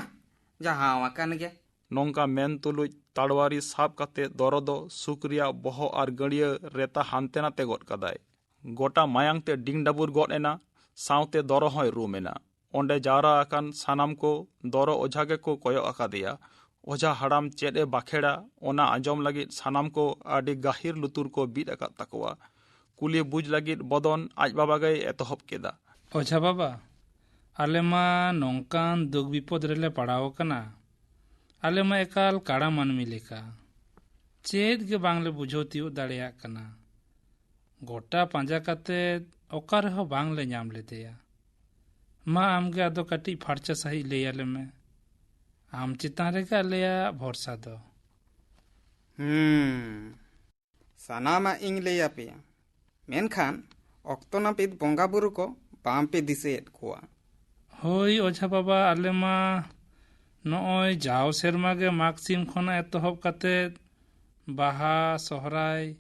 ᱡᱟᱦᱟᱸ ᱟᱠᱟᱱ ᱜᱮ᱾ ᱱᱚᱝᱠᱟ ᱢᱮᱱ ᱛᱩᱞᱩᱡ ᱛᱟᱲᱣᱟᱨᱤ ᱥᱟᱵ ᱠᱟᱛᱮ ᱫᱚᱨᱚ ᱫᱚ ᱥᱩᱠ ᱨᱮᱭᱟᱜ ᱵᱚᱦᱚᱜ ᱟᱨ ᱜᱟᱹᱲᱭᱟᱹ ᱨᱮᱛᱟ ᱦᱟᱱᱛᱮ ᱱᱟᱛᱮ ᱜᱚᱫ ᱠᱟᱫᱟᱭ᱾ ᱜᱚᱴᱟ ᱢᱟᱭᱟᱝ ᱛᱮ ᱰᱤᱝ ᱰᱟᱹᱵᱩᱨ ᱜᱚᱫ ᱮᱱᱟ, ᱥᱟᱶᱛᱮ ᱫᱚᱨᱚ ᱦᱚᱸᱭ ᱨᱩᱢ ᱮᱱᱟ᱾ ᱚᱸᱰᱮ ᱡᱟᱣᱨᱟ ᱟᱠᱟᱱ ᱥᱟᱱᱟᱢ ᱠᱚ ᱫᱚᱨᱚ ᱚᱡᱷᱟ ᱜᱮᱠᱚ ᱠᱚᱭᱚᱜ ᱟᱠᱟᱫᱮᱭᱟ᱾ ᱚᱡᱷᱟ ᱦᱟᱲᱟᱢ ᱪᱮᱫ ᱮ ᱵᱟᱠᱷᱮᱲᱟ, ᱚᱱᱟ ᱟᱸᱡᱚᱢ ᱞᱟᱹᱜᱤᱫ ᱥᱟᱱᱟᱢ ᱠᱚ ᱟᱹᱰᱤ ᱜᱟᱹᱦᱤᱨ ᱞᱩᱛᱩᱨ ᱠᱚ ᱵᱤᱫ ᱟᱠᱟᱫ ᱛᱟᱠᱚᱣᱟ᱾ ᱠᱩᱞᱤ ᱵᱩᱡᱽ ᱞᱟᱹᱜᱤᱫ ᱵᱚᱫᱚᱱ ᱟᱡ ᱵᱟᱵᱟ ᱜᱮᱭ ᱮᱛᱚᱦᱚᱵ ᱠᱮᱫᱟ᱾ ᱚᱡᱷᱟ ᱵᱟᱵᱟ, ᱟᱞᱮ ᱢᱟ ᱱᱚᱝᱠᱟᱱ ᱫᱩᱠ ᱵᱤᱯᱚᱫ ᱨᱮᱞᱮ ᱯᱟᱲᱟᱣ ᱟᱠᱟᱱᱟ᱾ ᱟᱞᱮ ᱢᱟ ᱮᱠᱟᱞ ᱠᱟᱲᱟ ᱢᱟᱹᱱᱢᱤ ᱞᱮᱠᱟ᱾ ᱪᱮᱫ ᱜᱮ ᱵᱟᱝᱞᱮ ᱵᱩᱡᱷᱟᱹᱣ ᱛᱤᱭᱳᱜ ᱫᱟᱲᱮᱭᱟᱜ ᱠᱟᱱᱟ᱾ ᱜᱚᱴᱟ ᱯᱟᱸᱡᱟ ᱠᱟᱛᱮ ᱚᱠᱟ ᱨᱮᱦᱚᱸ ᱵᱟᱝᱞᱮ ᱧᱟᱢ ᱞᱮᱫᱮᱭᱟ᱾ ᱢᱟ ᱟᱢᱜᱮ ᱟᱫᱚ ᱠᱟᱹᱴᱤᱡ ᱯᱷᱟᱨᱪᱟ ᱥᱟᱺᱦᱤᱡ ᱞᱟᱹᱭ ᱟᱞᱮ ᱢᱮ᱾ ᱟᱢ ᱪᱮᱛᱟᱱ ᱨᱮᱜᱮ ᱟᱞᱮᱭᱟᱜ ᱵᱷᱚᱨᱥᱟ ᱫᱚ᱾ ᱦᱩᱸ, ᱥᱟᱱᱟᱢᱟᱜ ᱤᱧ ᱞᱟᱹᱭ ᱟᱯᱮᱭᱟ, ᱢᱮᱱᱠᱷᱟᱱ ᱚᱠᱛᱚ ᱱᱟᱹᱯᱤᱛ ᱵᱚᱸᱜᱟ ᱵᱩᱨᱩ ᱠᱚ ᱵᱟᱝᱯᱮ ᱫᱤᱥᱟᱹᱭᱮᱫ ᱠᱚᱣᱟ᱾ ᱦᱳᱭ ᱚᱡᱷᱟ ᱵᱟᱵᱟ, ᱟᱞᱮ ᱢᱟ ᱱᱚᱜᱼᱚᱭ ᱡᱟᱣ ᱥᱮᱨᱢᱟ ᱜᱮ ᱢᱟᱜᱽ ᱥᱤᱢ ᱠᱷᱚᱱᱟᱜ ᱮᱛᱚᱦᱚᱵ ᱠᱟᱛᱮ ᱵᱟᱦᱟ, ᱥᱚᱦᱨᱟᱭ,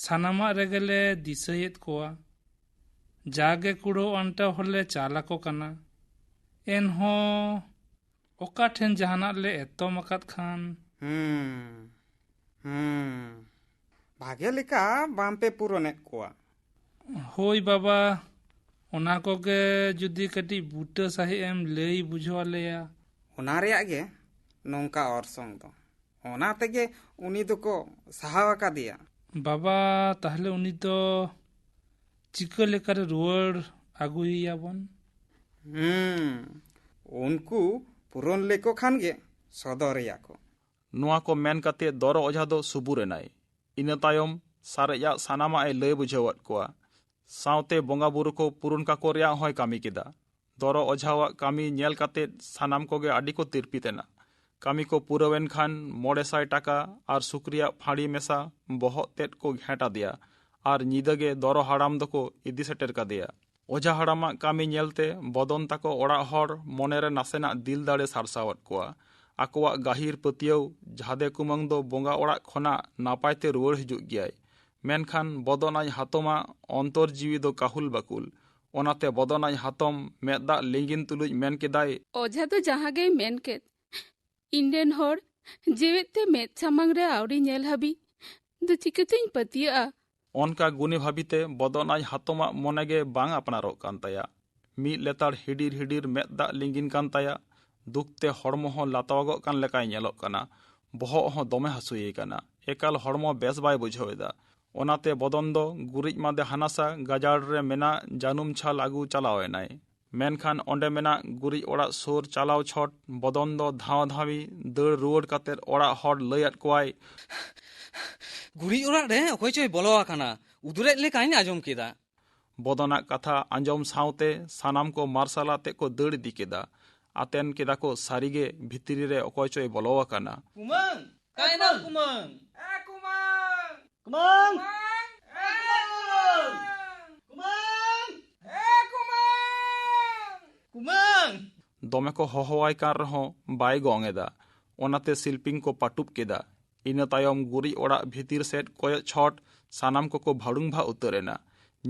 ᱥᱟᱱᱟᱢᱟᱜ ᱨᱮᱜᱮ ᱞᱮ ᱫᱤᱥᱟᱹᱭᱮᱫ ᱠᱚᱣᱟ᱾ ᱡᱟᱜᱮ ᱠᱩᱲᱟᱹᱣ ᱟᱱᱴᱟᱣ ᱦᱚᱸᱞᱮ ᱪᱟᱞ ᱟᱠᱚ ᱠᱟᱱᱟ᱾ ᱮᱱᱦᱚᱸ ᱚᱠᱟ ᱴᱷᱮᱱ ᱡᱟᱦᱟᱱᱟᱜ ᱞᱮ ᱮᱛᱚᱢ ᱟᱠᱟᱫ ᱠᱷᱟᱱ᱾ ᱦᱩᱸ, ᱦᱩᱸ᱾ ᱵᱷᱟᱜᱮ ᱞᱮᱠᱟ ᱵᱟᱝᱯᱮ ᱯᱩᱨᱚᱱᱮᱫ ᱠᱚᱣᱟ᱾ ᱦᱳᱭ ᱵᱟᱵᱟ, ᱚᱱᱟ ᱠᱚᱜᱮ ᱡᱩᱫᱤ ᱠᱟᱹᱴᱤᱡ ᱵᱩᱴᱟᱹ ᱥᱟᱺᱦᱤᱡ ᱮᱢ ᱞᱟᱹᱭ ᱵᱩᱡᱷᱟᱹᱣ ᱟᱞᱮᱭᱟ᱾ ᱚᱱᱟ ᱨᱮᱭᱟᱜ ᱜᱮ ᱱᱚᱝᱠᱟ ᱚᱨᱥᱚᱝ ᱫᱚ᱾ ᱚᱱᱟ ᱛᱮᱜᱮ ᱩᱱᱤ ᱫᱚᱠᱚ ᱥᱟᱦᱟᱣ ᱟᱠᱟᱫᱮᱭᱟ᱾ ᱵᱟᱵᱟ, ᱛᱟᱦᱞᱮ ᱩᱱᱤ ᱫᱚ ᱪᱤᱠᱟᱹ ᱞᱮᱠᱟᱨᱮ ᱨᱩᱣᱟᱹᱲ ᱟᱹᱜᱩᱭᱮᱭᱟᱵᱚᱱ? ᱦᱩᱸ, ᱩᱱᱠᱩ ᱯᱩᱨᱚᱱ ᱞᱮᱠᱚ ᱠᱷᱟᱱ ᱜᱮ ᱥᱚᱫᱚᱨᱮᱭᱟ ᱠᱚ᱾ ᱱᱚᱣᱟ ᱠᱚ ᱢᱮᱱ ᱠᱟᱛᱮ ᱫᱚᱨᱚ ᱚᱡᱷᱟ ᱫᱚ ᱥᱩᱵᱩᱨ ᱮᱱᱟᱭ᱾ ᱤᱱᱟᱹ ᱛᱟᱭᱚᱢ ᱥᱟᱨᱮᱡᱟᱜ ᱥᱟᱱᱟᱢᱟᱜ ᱮ ᱞᱟᱹᱭ ᱵᱩᱡᱷᱟᱹᱣᱟᱫ ᱠᱚᱣᱟ᱾ ᱥᱟᱶᱛᱮ ᱵᱚᱸᱜᱟ ᱵᱩᱨᱩ ᱠᱚ ᱯᱩᱨᱩᱱ ᱠᱟᱠᱚ ᱨᱮᱭᱟᱜ ᱦᱚᱸᱭ ᱠᱟᱹᱢᱤ ᱠᱮᱫᱟ᱾ ᱫᱚᱨᱚ ᱚᱡᱷᱟᱣᱟᱜ ᱠᱟᱹᱢᱤ ᱧᱮᱞ ᱠᱟᱛᱮ ᱥᱟᱱᱟᱢ ᱠᱚᱜᱮ ᱟᱹᱰᱤ ᱠᱚ ᱛᱤᱨᱯᱤᱛ ᱮᱱᱟ᱾ ᱠᱟᱹᱢᱤ ᱠᱚ ᱯᱩᱨᱟᱹᱣᱮᱱ ᱠᱷᱟᱱ ᱢᱚᱬᱮ ᱥᱟᱭ ᱴᱟᱠᱟ ᱟᱨ ᱥᱩᱠᱨᱤᱭᱟᱜ ᱯᱷᱟᱹᱲᱤ ᱢᱮᱥᱟ ᱵᱚᱦᱚᱜ ᱛᱮᱫ ᱠᱚ ᱜᱷᱮᱸᱴ ᱟᱫᱮᱭᱟ ᱟᱨ ᱧᱤᱫᱟᱹ ᱜᱮ ᱫᱚᱨᱚ ᱦᱟᱲᱟᱢ ᱫᱚᱠᱚ ᱤᱫᱤ ᱥᱮᱴᱮᱨ ᱠᱟᱫᱮᱭᱟ᱾ ᱚᱡᱷᱟ ᱦᱟᱲᱟᱢᱟᱜ ᱠᱟᱹᱢᱤ ᱧᱮᱞᱛᱮ ᱵᱚᱫᱚᱱ ᱛᱟᱠᱚ ᱚᱲᱟᱜ ᱦᱚᱲ ᱢᱚᱱᱮᱨᱮ ᱱᱟᱥᱮᱱᱟᱜ ᱫᱤᱞ ᱫᱟᱲᱮ ᱥᱟᱨᱥᱟᱣᱟᱫ ᱠᱚᱣᱟ᱾ ᱟᱠᱚᱣᱟᱜ ᱜᱟᱹᱦᱤᱨ ᱯᱟᱹᱛᱭᱟᱹᱣ ᱡᱷᱟᱫᱮ ᱠᱩᱢᱟᱹᱝ ᱫᱚ ᱵᱚᱸᱜᱟ ᱚᱲᱟᱜ ᱠᱷᱚᱱᱟᱜ ᱱᱟᱯᱟᱭ ᱛᱮ ᱨᱩᱣᱟᱹᱲ ᱦᱤᱡᱩᱜ ᱜᱮᱭᱟᱭ᱾ ᱢᱮᱱᱠᱷᱟᱱ ᱵᱚᱫᱚᱱ ᱟᱡ ᱦᱟᱛᱚᱢᱟᱜ ᱚᱱᱛᱚᱨ ᱡᱤᱣᱤ ᱫᱚ ᱠᱟᱹᱦᱩᱞ ᱵᱟᱹᱠᱩᱞ᱾ ᱚᱱᱟᱛᱮ ᱵᱚᱫᱚᱱ ᱟᱡ ᱦᱟᱛᱚᱢ ᱢᱮᱫ ᱫᱟᱜ ᱞᱤᱸᱜᱤᱱ ᱛᱩᱞᱩᱡ ᱢᱮᱱ ᱠᱮᱫᱟᱭ, ᱚᱡᱷᱟ ᱫᱚ ᱡᱟᱦᱟᱸ ᱜᱮᱭ ᱢᱮᱱ ᱠᱮᱫ, ᱤᱧ ᱨᱮᱱ ᱦᱚᱲ ᱡᱮᱣᱮᱫ ᱛᱮ ᱢᱮᱫ ᱥᱟᱢᱟᱝ ᱨᱮ ᱟᱹᱣᱨᱤ ᱧᱮᱞ ᱦᱟᱹᱵᱤᱡ ᱫᱚ ᱪᱤᱠᱟᱹᱛᱤᱧ ᱯᱟᱹᱛᱭᱟᱹᱜᱼᱟ? ᱚᱱᱠᱟ ᱜᱩᱱᱤ ᱵᱷᱟᱹᱵᱤᱛᱮ ᱵᱚᱫᱚᱱ ᱟᱡ ᱦᱟᱛᱚᱢᱟᱜ ᱢᱚᱱᱮ ᱜᱮ ᱵᱟᱝ ᱟᱯᱱᱟᱨᱚᱜ ᱠᱟᱱ ᱛᱟᱭᱟ᱾ ᱢᱤᱫ ᱞᱮᱛᱟᱲ ᱦᱤᱰᱤᱨ ᱦᱤᱰᱤᱨ ᱢᱮᱫ ᱫᱟᱜ ᱞᱤᱸᱜᱤᱱ ᱠᱟᱱ ᱛᱟᱭᱟ᱾ ᱫᱩᱠ ᱛᱮ ᱦᱚᱲᱢᱚ ᱦᱚᱸ ᱞᱟᱛᱟᱣᱟᱜᱚᱜ ᱠᱟᱱ ᱞᱮᱠᱟᱭ ᱧᱮᱞᱚᱜ ᱠᱟᱱᱟ᱾ ᱵᱚᱦᱚᱜ ᱦᱚᱸ ᱫᱚᱢᱮ ᱦᱟᱹᱥᱩᱭᱮ ᱠᱟᱱᱟ᱾ ᱮᱠᱟᱞ ᱦᱚᱲᱢᱚ ᱵᱮᱥ ᱵᱟᱭ ᱵᱩᱡᱷᱟᱹᱣ ᱮᱫᱟ᱾ ᱚᱱᱟᱛᱮ ᱵᱚᱫᱚᱱ ᱫᱚ ᱜᱩᱨᱤᱡ ᱢᱟᱫᱮ ᱦᱟᱱᱟᱥᱟ ᱜᱟᱡᱟᱲ ᱨᱮ ᱢᱮᱱᱟᱜ ᱡᱟᱹᱱᱩᱢ ᱪᱷᱟᱞ ᱟᱹᱜᱩ ᱪᱟᱞᱟᱣ ᱮᱱᱟᱭ᱾ ᱢᱮᱱᱠᱷᱟᱱ ᱚᱸᱰᱮ ᱢᱮᱱᱟᱜ ᱜᱩᱨᱤᱡ ᱚᱲᱟᱜ ᱥᱩᱨ ᱪᱟᱞᱟᱣ ᱪᱷᱚᱴ ᱵᱚᱫᱚᱱ ᱫᱚ ᱫᱷᱟᱣᱟ ᱫᱷᱟᱣᱤ ᱫᱟᱹᱲ ᱨᱩᱣᱟᱹᱲ ᱠᱟᱛᱮ ᱚᱲᱟᱜ ᱦᱚᱲ ᱞᱟᱹᱭᱟᱫ ᱠᱚᱣᱟᱭ, ᱜᱩᱨᱤᱡ ᱚᱲᱟᱜ ᱨᱮ ᱚᱠᱚᱭ ᱪᱚᱭ ᱵᱚᱞᱚ ᱟᱠᱟᱱᱟ, ᱩᱫᱩᱨᱮᱫ ᱞᱮᱠᱟᱧ ᱟᱸᱡᱚᱢ ᱠᱮᱫᱟ᱾ ᱵᱚᱫᱚᱱᱟᱜ ᱠᱟᱛᱷᱟ ᱟᱸᱡᱚᱢ ᱥᱟᱶᱛᱮ ᱥᱟᱱᱟᱢ ᱠᱚ ᱢᱟᱨᱥᱟᱞ ᱟᱛᱮ ᱠᱚ ᱫᱟᱹᱲ ᱤᱫᱤ ᱠᱮᱫᱟ᱾ ᱟᱛᱮᱱ ᱠᱮᱫᱟ ᱠᱚ ᱥᱟᱹᱨᱤᱜᱮ ᱵᱷᱤᱛᱨᱤ ᱨᱮ ᱚᱠᱚᱭ ᱪᱚᱭ ᱵᱚᱞᱚ ᱟᱠᱟᱱᱟ᱾ ᱠᱩᱢᱟᱹᱝ! ᱚᱠᱟᱭ ᱱᱟᱢ ᱠᱩᱢᱟᱹᱝ? ᱮ ᱠᱩᱢᱟᱹᱝ! ᱠᱩᱢᱟᱹᱝ! ᱮ ᱠᱩᱢᱟᱹᱝ! ᱠᱩᱢᱟᱹᱝ! ᱫᱚᱢᱮ ᱠᱚ ᱦᱚᱦᱚᱣᱟᱭ ᱠᱟᱱ ᱨᱮᱦᱚᱸ ᱵᱟᱭ ᱜᱚᱝ ᱮᱫᱟ᱾ ᱚᱱᱟᱛᱮ ᱥᱤᱞᱯᱤᱧ ᱠᱚ ᱯᱟᱹᱴᱩᱵ ᱠᱮᱫᱟ᱾ ᱤᱱᱟᱹ ᱛᱟᱭᱚᱢ ᱜᱩᱨᱤᱡ ᱚᱲᱟᱜ ᱵᱷᱤᱛᱤᱨ ᱥᱮᱫ ᱠᱚᱭᱚᱜ ᱪᱷᱚᱴ ᱥᱟᱱᱟᱢ ᱠᱚᱠᱚ ᱵᱷᱟᱹᱲᱩᱝ ᱵᱷᱟᱜ ᱩᱛᱟᱹᱨ ᱮᱱᱟ᱾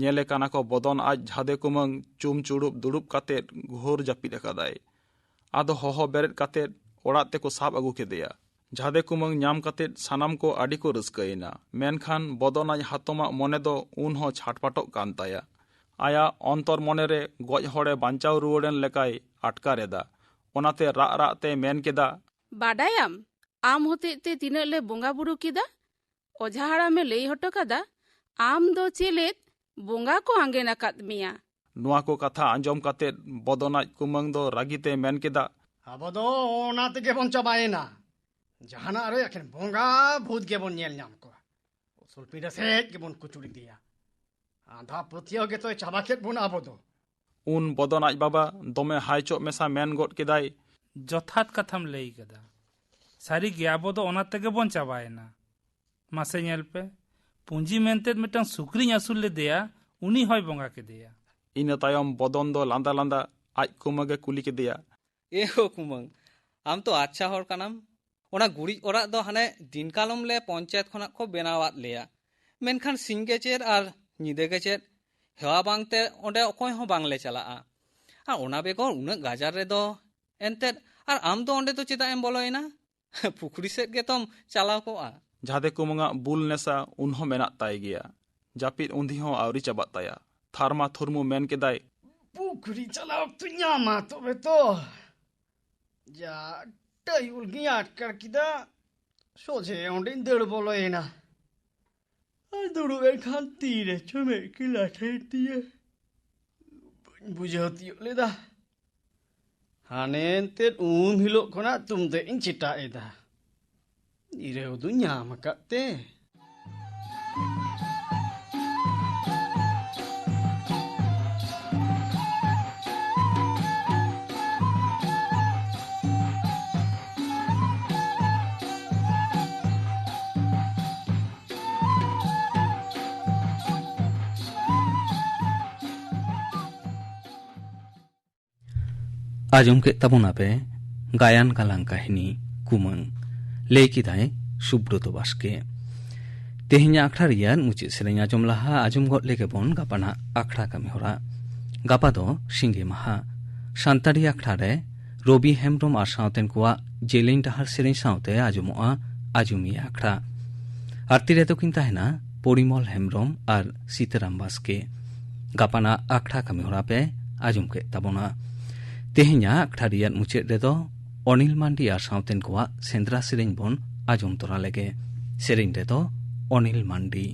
ᱧᱮᱞᱮ ᱠᱟᱱᱟ ᱠᱚ ᱵᱚᱫᱚᱱ ᱟᱡ ᱡᱷᱟᱫᱮ ᱠᱩᱢᱟᱹᱝ ᱪᱩᱢ ᱪᱩᱲᱩᱵ ᱫᱩᱲᱩᱵ ᱠᱟᱛᱮᱫ ᱜᱷᱳᱨ ᱡᱟᱹᱯᱤᱫ ᱟᱠᱟᱫᱟᱭ᱾ ᱟᱫᱚ ᱦᱚᱦᱚ ᱵᱮᱨᱮᱫ ᱠᱟᱛᱮᱫ ᱚᱲᱟᱜ ᱛᱮᱠᱚ ᱥᱟᱵ ᱟᱹᱜᱩ ᱠᱮᱫᱮᱭᱟ᱾ ᱡᱷᱟᱫᱮ ᱠᱩᱢᱟᱹᱝ ᱧᱟᱢ ᱠᱟᱛᱮᱫ ᱥᱟᱱᱟᱢ ᱠᱚ ᱟᱹᱰᱤ ᱠᱚ ᱨᱟᱹᱥᱠᱟᱹᱭᱮᱱᱟ᱾ ᱢᱮᱱᱠᱷᱟᱱ ᱵᱚᱫᱚᱱ ᱟᱡ ᱦᱟᱛᱚᱢᱟᱜ ᱢᱚᱱᱮ ᱫᱚ ᱩᱱ ᱦᱚᱸ ᱪᱷᱟᱴᱯᱟᱴᱚᱜ ᱠᱟᱱ ᱛᱟᱭᱟ᱾ ᱟᱭᱟᱜ ᱚᱱᱛᱚᱨ ᱢᱚᱱᱮ ᱨᱮ ᱜᱚᱡ ᱦᱚᱲᱮ ᱵᱟᱧᱪᱟᱣ ᱨᱩᱣᱟᱹᱲᱮᱱ ᱞᱮᱠᱟᱭ ᱟᱴᱠᱟᱨ ᱮᱫᱟ᱾ ᱚᱱᱟᱛᱮ ᱨᱟᱜ ᱨᱟᱜ ᱛᱮ ᱢᱮᱱ ᱠᱮᱫᱟ, ᱵᱟᱰᱟᱭᱟᱢ, ᱟᱢ ᱦᱚᱛᱮᱡ ᱛᱮ ᱛᱤᱱᱟᱹᱜ ᱞᱮ ᱵᱚᱸᱜᱟ ᱵᱩᱨᱩ ᱠᱮᱫᱟ? ᱚᱡᱷᱟ ᱦᱟᱲᱟᱢᱮ ᱞᱟᱹᱭ ᱦᱚᱴᱚ ᱠᱟᱫᱟ, ᱟᱢ ᱫᱚ ᱪᱮᱞᱮᱫ ᱵᱚᱸᱜᱟ ᱠᱚ ᱟᱸᱜᱮᱱ ᱟᱠᱟᱫ ᱢᱮᱭᱟ᱾ ᱱᱚᱣᱟ ᱠᱚ ᱠᱟᱛᱷᱟ ᱟᱸᱡᱚᱢ ᱠᱟᱛᱮᱫ ᱵᱚᱫᱚᱱ ᱟᱡ ᱠᱩᱢᱟᱹᱝ ᱫᱚ ᱨᱟᱹᱜᱤ ᱛᱮ ᱢᱮᱱ ᱠᱮᱫᱟ, ᱟᱵᱚ ᱫᱚ ᱚᱱᱟ ᱛᱮᱜᱮ ᱵᱚᱱ ᱪᱟᱵᱟᱭᱮᱱᱟ᱾ ᱡᱟᱦᱟᱱᱟᱜ ᱨᱮ ᱮᱠᱷᱮᱱ ᱵᱚᱸᱜᱟ ᱵᱷᱩᱛ ᱜᱮᱵᱚᱱ ᱧᱮᱞ ᱧᱟᱢ ᱠᱚᱣᱟ᱾ ᱩᱥᱩᱞ ᱯᱤᱸᱰᱟᱹ ᱥᱮᱫ ᱜᱮᱵᱚᱱ ᱠᱩᱪᱩᱲ ᱤᱫᱤᱭᱟ᱾ ᱟᱸᱫᱷᱟ ᱯᱟᱹᱛᱭᱟᱹᱣ ᱜᱮᱛᱚᱭ ᱪᱟᱵᱟ ᱠᱮᱫ ᱵᱚᱱᱟ ᱟᱵᱚ ᱫᱚ᱾ ᱩᱱ ᱵᱚᱫᱚᱱ ᱟᱡ ᱵᱟᱵᱟ ᱫᱚᱢᱮ ᱦᱟᱭ ᱪᱚᱜ ᱢᱮᱥᱟ ᱢᱮᱱ ᱜᱚᱫ ᱠᱮᱫᱟᱭ, ᱡᱚᱛᱷᱟᱛ ᱠᱟᱛᱷᱟᱢ ᱞᱟᱹᱭ ᱠᱟᱫᱟ᱾ ᱥᱟᱹᱨᱤᱜᱮ ᱟᱵᱚ ᱫᱚ ᱚᱱᱟ ᱛᱮᱜᱮ ᱵᱚᱱ ᱪᱟᱵᱟᱭᱮᱱᱟ᱾ ᱢᱟᱥᱮ ᱧᱮᱞ ᱯᱮ, ᱯᱩᱸᱡᱤ ᱢᱮᱱᱛᱮ ᱢᱤᱫᱴᱟᱝ ᱥᱩᱠᱨᱤᱧ ᱟᱹᱥᱩᱞ ᱞᱮᱫᱮᱭᱟ, ᱩᱱᱤ ᱦᱚᱸᱭ ᱵᱚᱸᱜᱟ ᱠᱮᱫᱮᱭᱟ᱾ ᱤᱱᱟᱹ ᱛᱟᱭᱚᱢ ᱵᱚᱫᱚᱱ ᱫᱚ ᱞᱟᱸᱫᱟ ᱞᱟᱸᱫᱟ ᱟᱡ ᱠᱩᱢᱟᱹᱝ ᱮ ᱠᱩᱞᱤ ᱠᱮᱫᱮᱭᱟ, ᱮ ᱦᱳ ᱠᱩᱢᱟᱹᱝ, ᱟᱢ ᱛᱚ ᱟᱪᱪᱷᱟ ᱦᱚᱲ ᱠᱟᱱᱟᱢ᱾ ᱚᱱᱟ ᱜᱩᱨᱤᱡ ᱚᱲᱟᱜ ᱫᱚ ᱦᱟᱱᱮ ᱫᱤᱱ ᱠᱟᱞᱚᱢ ᱞᱮ ᱯᱚᱧᱪᱟᱭᱮᱛ ᱠᱷᱚᱱᱟᱜ ᱠᱚ ᱵᱮᱱᱟᱣᱟᱫ ᱞᱮᱭᱟ, ᱢᱮᱱᱠᱷᱟᱱ ᱥᱤᱧ ᱜᱮ ᱪᱮᱫ ᱟᱨ ᱧᱤᱫᱟᱹ ᱜᱮ ᱪᱮᱫ, ᱦᱮᱣᱟ ᱵᱟᱝᱛᱮ ᱚᱸᱰᱮ ᱚᱠᱚᱭ ᱦᱚᱸ ᱵᱟᱝᱞᱮ ᱪᱟᱞᱟᱜᱼᱟ᱾ ᱟᱨ ᱚᱱᱟ ᱵᱮᱜᱚᱨ ᱩᱱᱟᱹᱜ ᱜᱟᱡᱟᱲ ᱨᱮᱫᱚ ᱮᱱᱛᱮᱫ, ᱟᱨ ᱟᱢ ᱫᱚ ᱚᱸᱰᱮ ᱫᱚ ᱪᱮᱫᱟᱜ ᱮᱢ ᱵᱚᱞᱚᱭᱮᱱᱟ? ᱯᱩᱠᱷᱨᱤ ᱥᱮᱫ ᱜᱮᱛᱚᱢ ᱪᱟᱞᱟᱣ ᱠᱚᱜᱼᱟ᱾ ᱡᱷᱟᱫᱮ ᱠᱩᱢᱟᱹᱝᱟᱜ ᱵᱩᱞ ᱱᱮᱥᱟ ᱩᱱᱦᱚᱸ ᱢᱮᱱᱟᱜ ᱛᱟᱭ ᱜᱮᱭᱟ᱾ ᱡᱟᱹᱯᱤᱫ ᱩᱱᱫᱤ ᱦᱚᱸ ᱟᱹᱣᱨᱤ ᱪᱟᱵᱟᱜ ᱛᱟᱭᱟ᱾ ᱛᱷᱟᱨᱢᱟ ᱛᱷᱩᱨᱢᱩ ᱢᱮᱱ ᱠᱮᱫᱟᱭ, ᱯᱩᱠᱷᱨᱤ ᱪᱟᱞᱟᱣ ᱚᱠᱛᱚ ᱧᱟᱢᱟ ᱛᱚᱵᱮ ᱛᱚ᱾ ᱡᱟ ᱴᱟᱭᱩᱞ ᱜᱤᱧ ᱟᱴᱠᱟᱨ ᱠᱮᱫᱟ, ᱥᱚᱡᱷᱮ ᱚᱸᱰᱮᱧ ᱫᱟᱹᱲ ᱵᱚᱞᱚᱭᱮᱱᱟ᱾ ᱟᱨ ᱫᱩᱲᱩᱵ ᱮᱱ ᱠᱷᱟᱱ ᱛᱤᱨᱮ ᱪᱚ ᱢᱮᱫ ᱠᱤᱱ ᱞᱟᱴᱷᱮᱭᱮᱱ ᱛᱤᱧᱟᱹ, ᱵᱟᱹᱧ ᱵᱩᱡᱷᱟᱹᱣ ᱛᱤᱭᱳᱜ ᱞᱮᱫᱟ᱾ ᱦᱟᱱᱮ ᱮᱱᱛᱮᱫ ᱩᱢ ᱦᱤᱞᱳᱜ ᱠᱷᱚᱱᱟᱜ ᱛᱩᱢᱫᱟᱹᱜ ᱤᱧ ᱪᱮᱴᱟᱜ ᱮᱫᱟ, ᱡᱤᱨᱟᱹᱣ ᱫᱩᱧ ᱧᱟᱢ ᱟᱠᱟᱫ ᱛᱮ᱾ ᱟᱸᱡᱚᱢ ᱠᱮᱫ ᱛᱟᱵᱚᱱᱟᱯᱮ ᱜᱟᱭᱟᱱ ᱜᱟᱞᱟᱝ ᱠᱟᱹᱦᱱᱤ ᱠᱩᱢᱟᱹᱝ᱾ ᱞᱟᱹᱭ ᱠᱮᱫᱟᱭ ᱥᱩᱵᱽᱨᱚᱛᱚ ᱵᱟᱥᱠᱮ᱾ ᱛᱮᱦᱮᱧᱟᱜ ᱟᱠᱷᱲᱟ ᱨᱮᱭᱟᱜ ᱢᱩᱪᱟᱹᱫ ᱥᱮᱨᱮᱧ ᱟᱸᱡᱚᱢ ᱞᱟᱦᱟ ᱟᱸᱡᱚᱢ ᱜᱚᱫ ᱞᱮᱜᱮ ᱵᱚᱱ ᱜᱟᱯᱟᱱᱟᱜ ᱟᱠᱷᱲᱟ ᱠᱟᱹᱢᱤ ᱦᱚᱨᱟ᱾ ᱜᱟᱯᱟ ᱫᱚ ᱥᱤᱸᱜᱮ ᱢᱟᱦᱟ᱾ ᱥᱟᱱᱛᱟᱲᱤ ᱟᱠᱷᱲᱟ ᱨᱮ ᱨᱚᱵᱤ ᱦᱮᱢᱵᱽᱨᱚᱢ ᱟᱨ ᱥᱟᱶᱛᱮᱱ ᱠᱚᱣᱟᱜ ᱡᱮᱞᱮᱧ ᱰᱟᱦᱟᱨ ᱥᱮᱨᱮᱧ ᱥᱟᱶᱛᱮ ᱟᱸᱡᱚᱢᱚᱜᱼᱟ ᱟᱸᱡᱚᱢᱤᱭᱟᱹ ᱟᱠᱷᱲᱟ᱾ ᱟᱨᱛᱤ ᱨᱮᱫᱚ ᱠᱤᱱ ᱛᱟᱦᱮᱱᱟ ᱯᱚᱨᱤᱢᱚᱞ ᱦᱮᱢᱵᱽᱨᱚᱢ ᱟᱨ ᱥᱤᱛᱟᱨᱟᱢ ᱵᱟᱥᱠᱮ᱾ ᱜᱟᱯᱟᱱᱟᱜ ᱟᱠᱷᱲᱟ ᱠᱟᱹᱢᱤ ᱦᱚᱨᱟ ᱯᱮ ᱟᱸᱡᱚᱢ ᱠᱮᱫ ᱛᱟᱵᱚᱱᱟ᱾ ᱛᱮᱦᱮᱧᱟᱜ ᱟᱠᱷᱲᱟ ᱨᱮᱭᱟᱜ ᱢᱩᱪᱟᱹᱫ ᱨᱮᱫᱚ ᱚᱱᱤᱞ ᱢᱟᱱᱰᱤ ᱟᱨ ᱥᱟᱶᱛᱮᱱ ᱠᱚᱣᱟᱜ ᱥᱮᱸᱫᱽᱨᱟ ᱥᱮᱨᱮᱧ ᱵᱚᱱ ᱟᱸᱡᱚᱢ ᱛᱚᱨᱟ ᱞᱮᱜᱮ᱾ ᱥᱮᱨᱮᱧ ᱨᱮᱫᱚ ᱚᱱᱤᱞ ᱢᱟᱱᱰᱤ᱾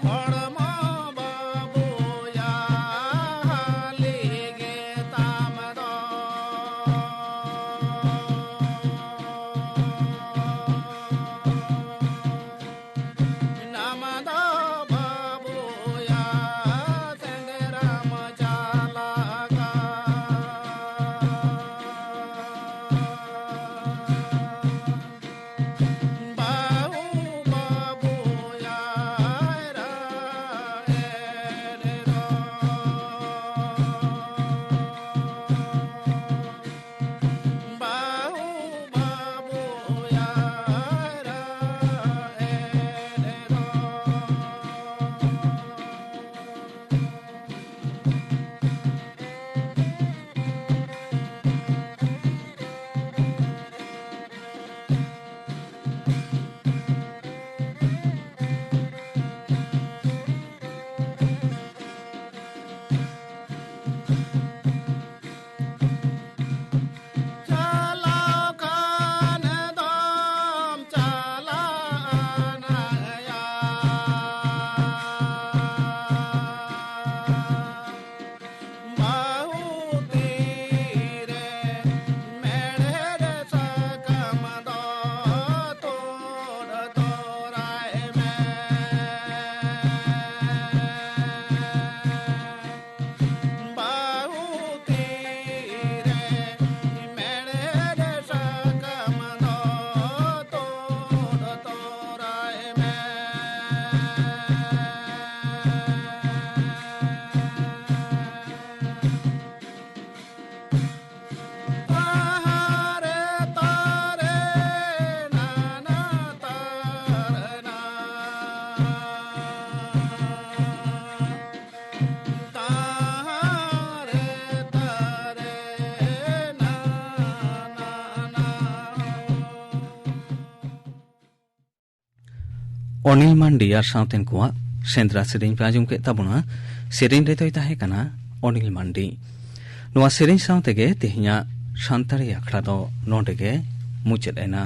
ᱦᱚᱲᱢᱚ ᱵᱟᱹᱵᱩᱭᱟ ᱦᱟᱹᱞᱤ ᱜᱮ ᱛᱟᱢ ᱫᱚ᱾ ᱱᱟᱢ ᱫᱚ ᱵᱟᱹᱵᱩᱭᱟ ᱥᱮᱸᱫᱽᱨᱟᱢ ᱪᱟᱞᱟᱜᱼᱟ᱾ ᱵᱟᱹᱦᱩ ᱵᱟᱹᱵᱩᱭᱟ ᱨᱟᱦᱮᱲ ᱫᱚ᱾ ᱵᱟᱹᱦᱩ ᱵᱟᱹᱵᱩᱭᱟ ᱨᱟᱦᱮᱲ ᱫᱚ᱾ ᱪᱟᱞᱟᱣ ᱠᱷᱟᱱ ᱫᱚᱢ ᱪᱟᱞᱟᱜᱼᱟ ᱱᱟᱭᱟ᱾ ᱵᱟᱹᱦᱩ ᱛᱤᱨᱮ ᱢᱮᱲᱦᱮᱫ ᱥᱟᱠᱟᱢ ᱫᱚ ᱛᱩᱫ ᱛᱚᱨᱟᱭ ᱢᱮ᱾ ᱵᱟᱹᱦᱩ ᱛᱤᱨᱮ ᱢᱮᱲᱦᱮᱫ ᱥᱟᱠᱟᱢ ᱫᱚ ᱛᱩᱫ ᱛᱚᱨᱟᱭ ᱢᱮ᱾ ᱛᱟᱦᱟᱨᱮ ᱛᱟᱨᱮ ᱱᱟᱱᱟ ᱛᱟᱨᱱᱟ᱾ ᱛᱟᱦᱟᱨᱮ ᱛᱟᱨᱮ ᱱᱟᱱᱟ᱾ ᱚᱱᱤᱞ ᱢᱟᱱᱰᱤ ᱟᱨ ᱥᱟᱶᱛᱮᱱ ᱠᱚᱣᱟᱜ ᱥᱮᱸᱫᱽᱨᱟ ᱥᱮᱨᱮᱧ ᱯᱮ ᱟᱸᱡᱚᱢ ᱠᱮᱫ ᱛᱟᱵᱚᱱᱟ᱾ ᱥᱮᱨᱮᱧ ᱨᱮᱫᱚᱭ ᱛᱟᱦᱮᱸ ᱠᱟᱱᱟ ᱚᱱᱤᱞ ᱢᱟᱱᱰᱤ᱾ ᱱᱚᱣᱟ ᱥᱮᱨᱮᱧ ᱥᱟᱶ ᱛᱮᱜᱮ ᱛᱮᱦᱮᱧᱟᱜ ᱥᱟᱱᱛᱟᱲᱤ ᱟᱠᱷᱲᱟ ᱫᱚ ᱱᱚᱰᱮ ᱜᱮ ᱢᱩᱪᱟᱹᱫ ᱮᱱᱟ᱾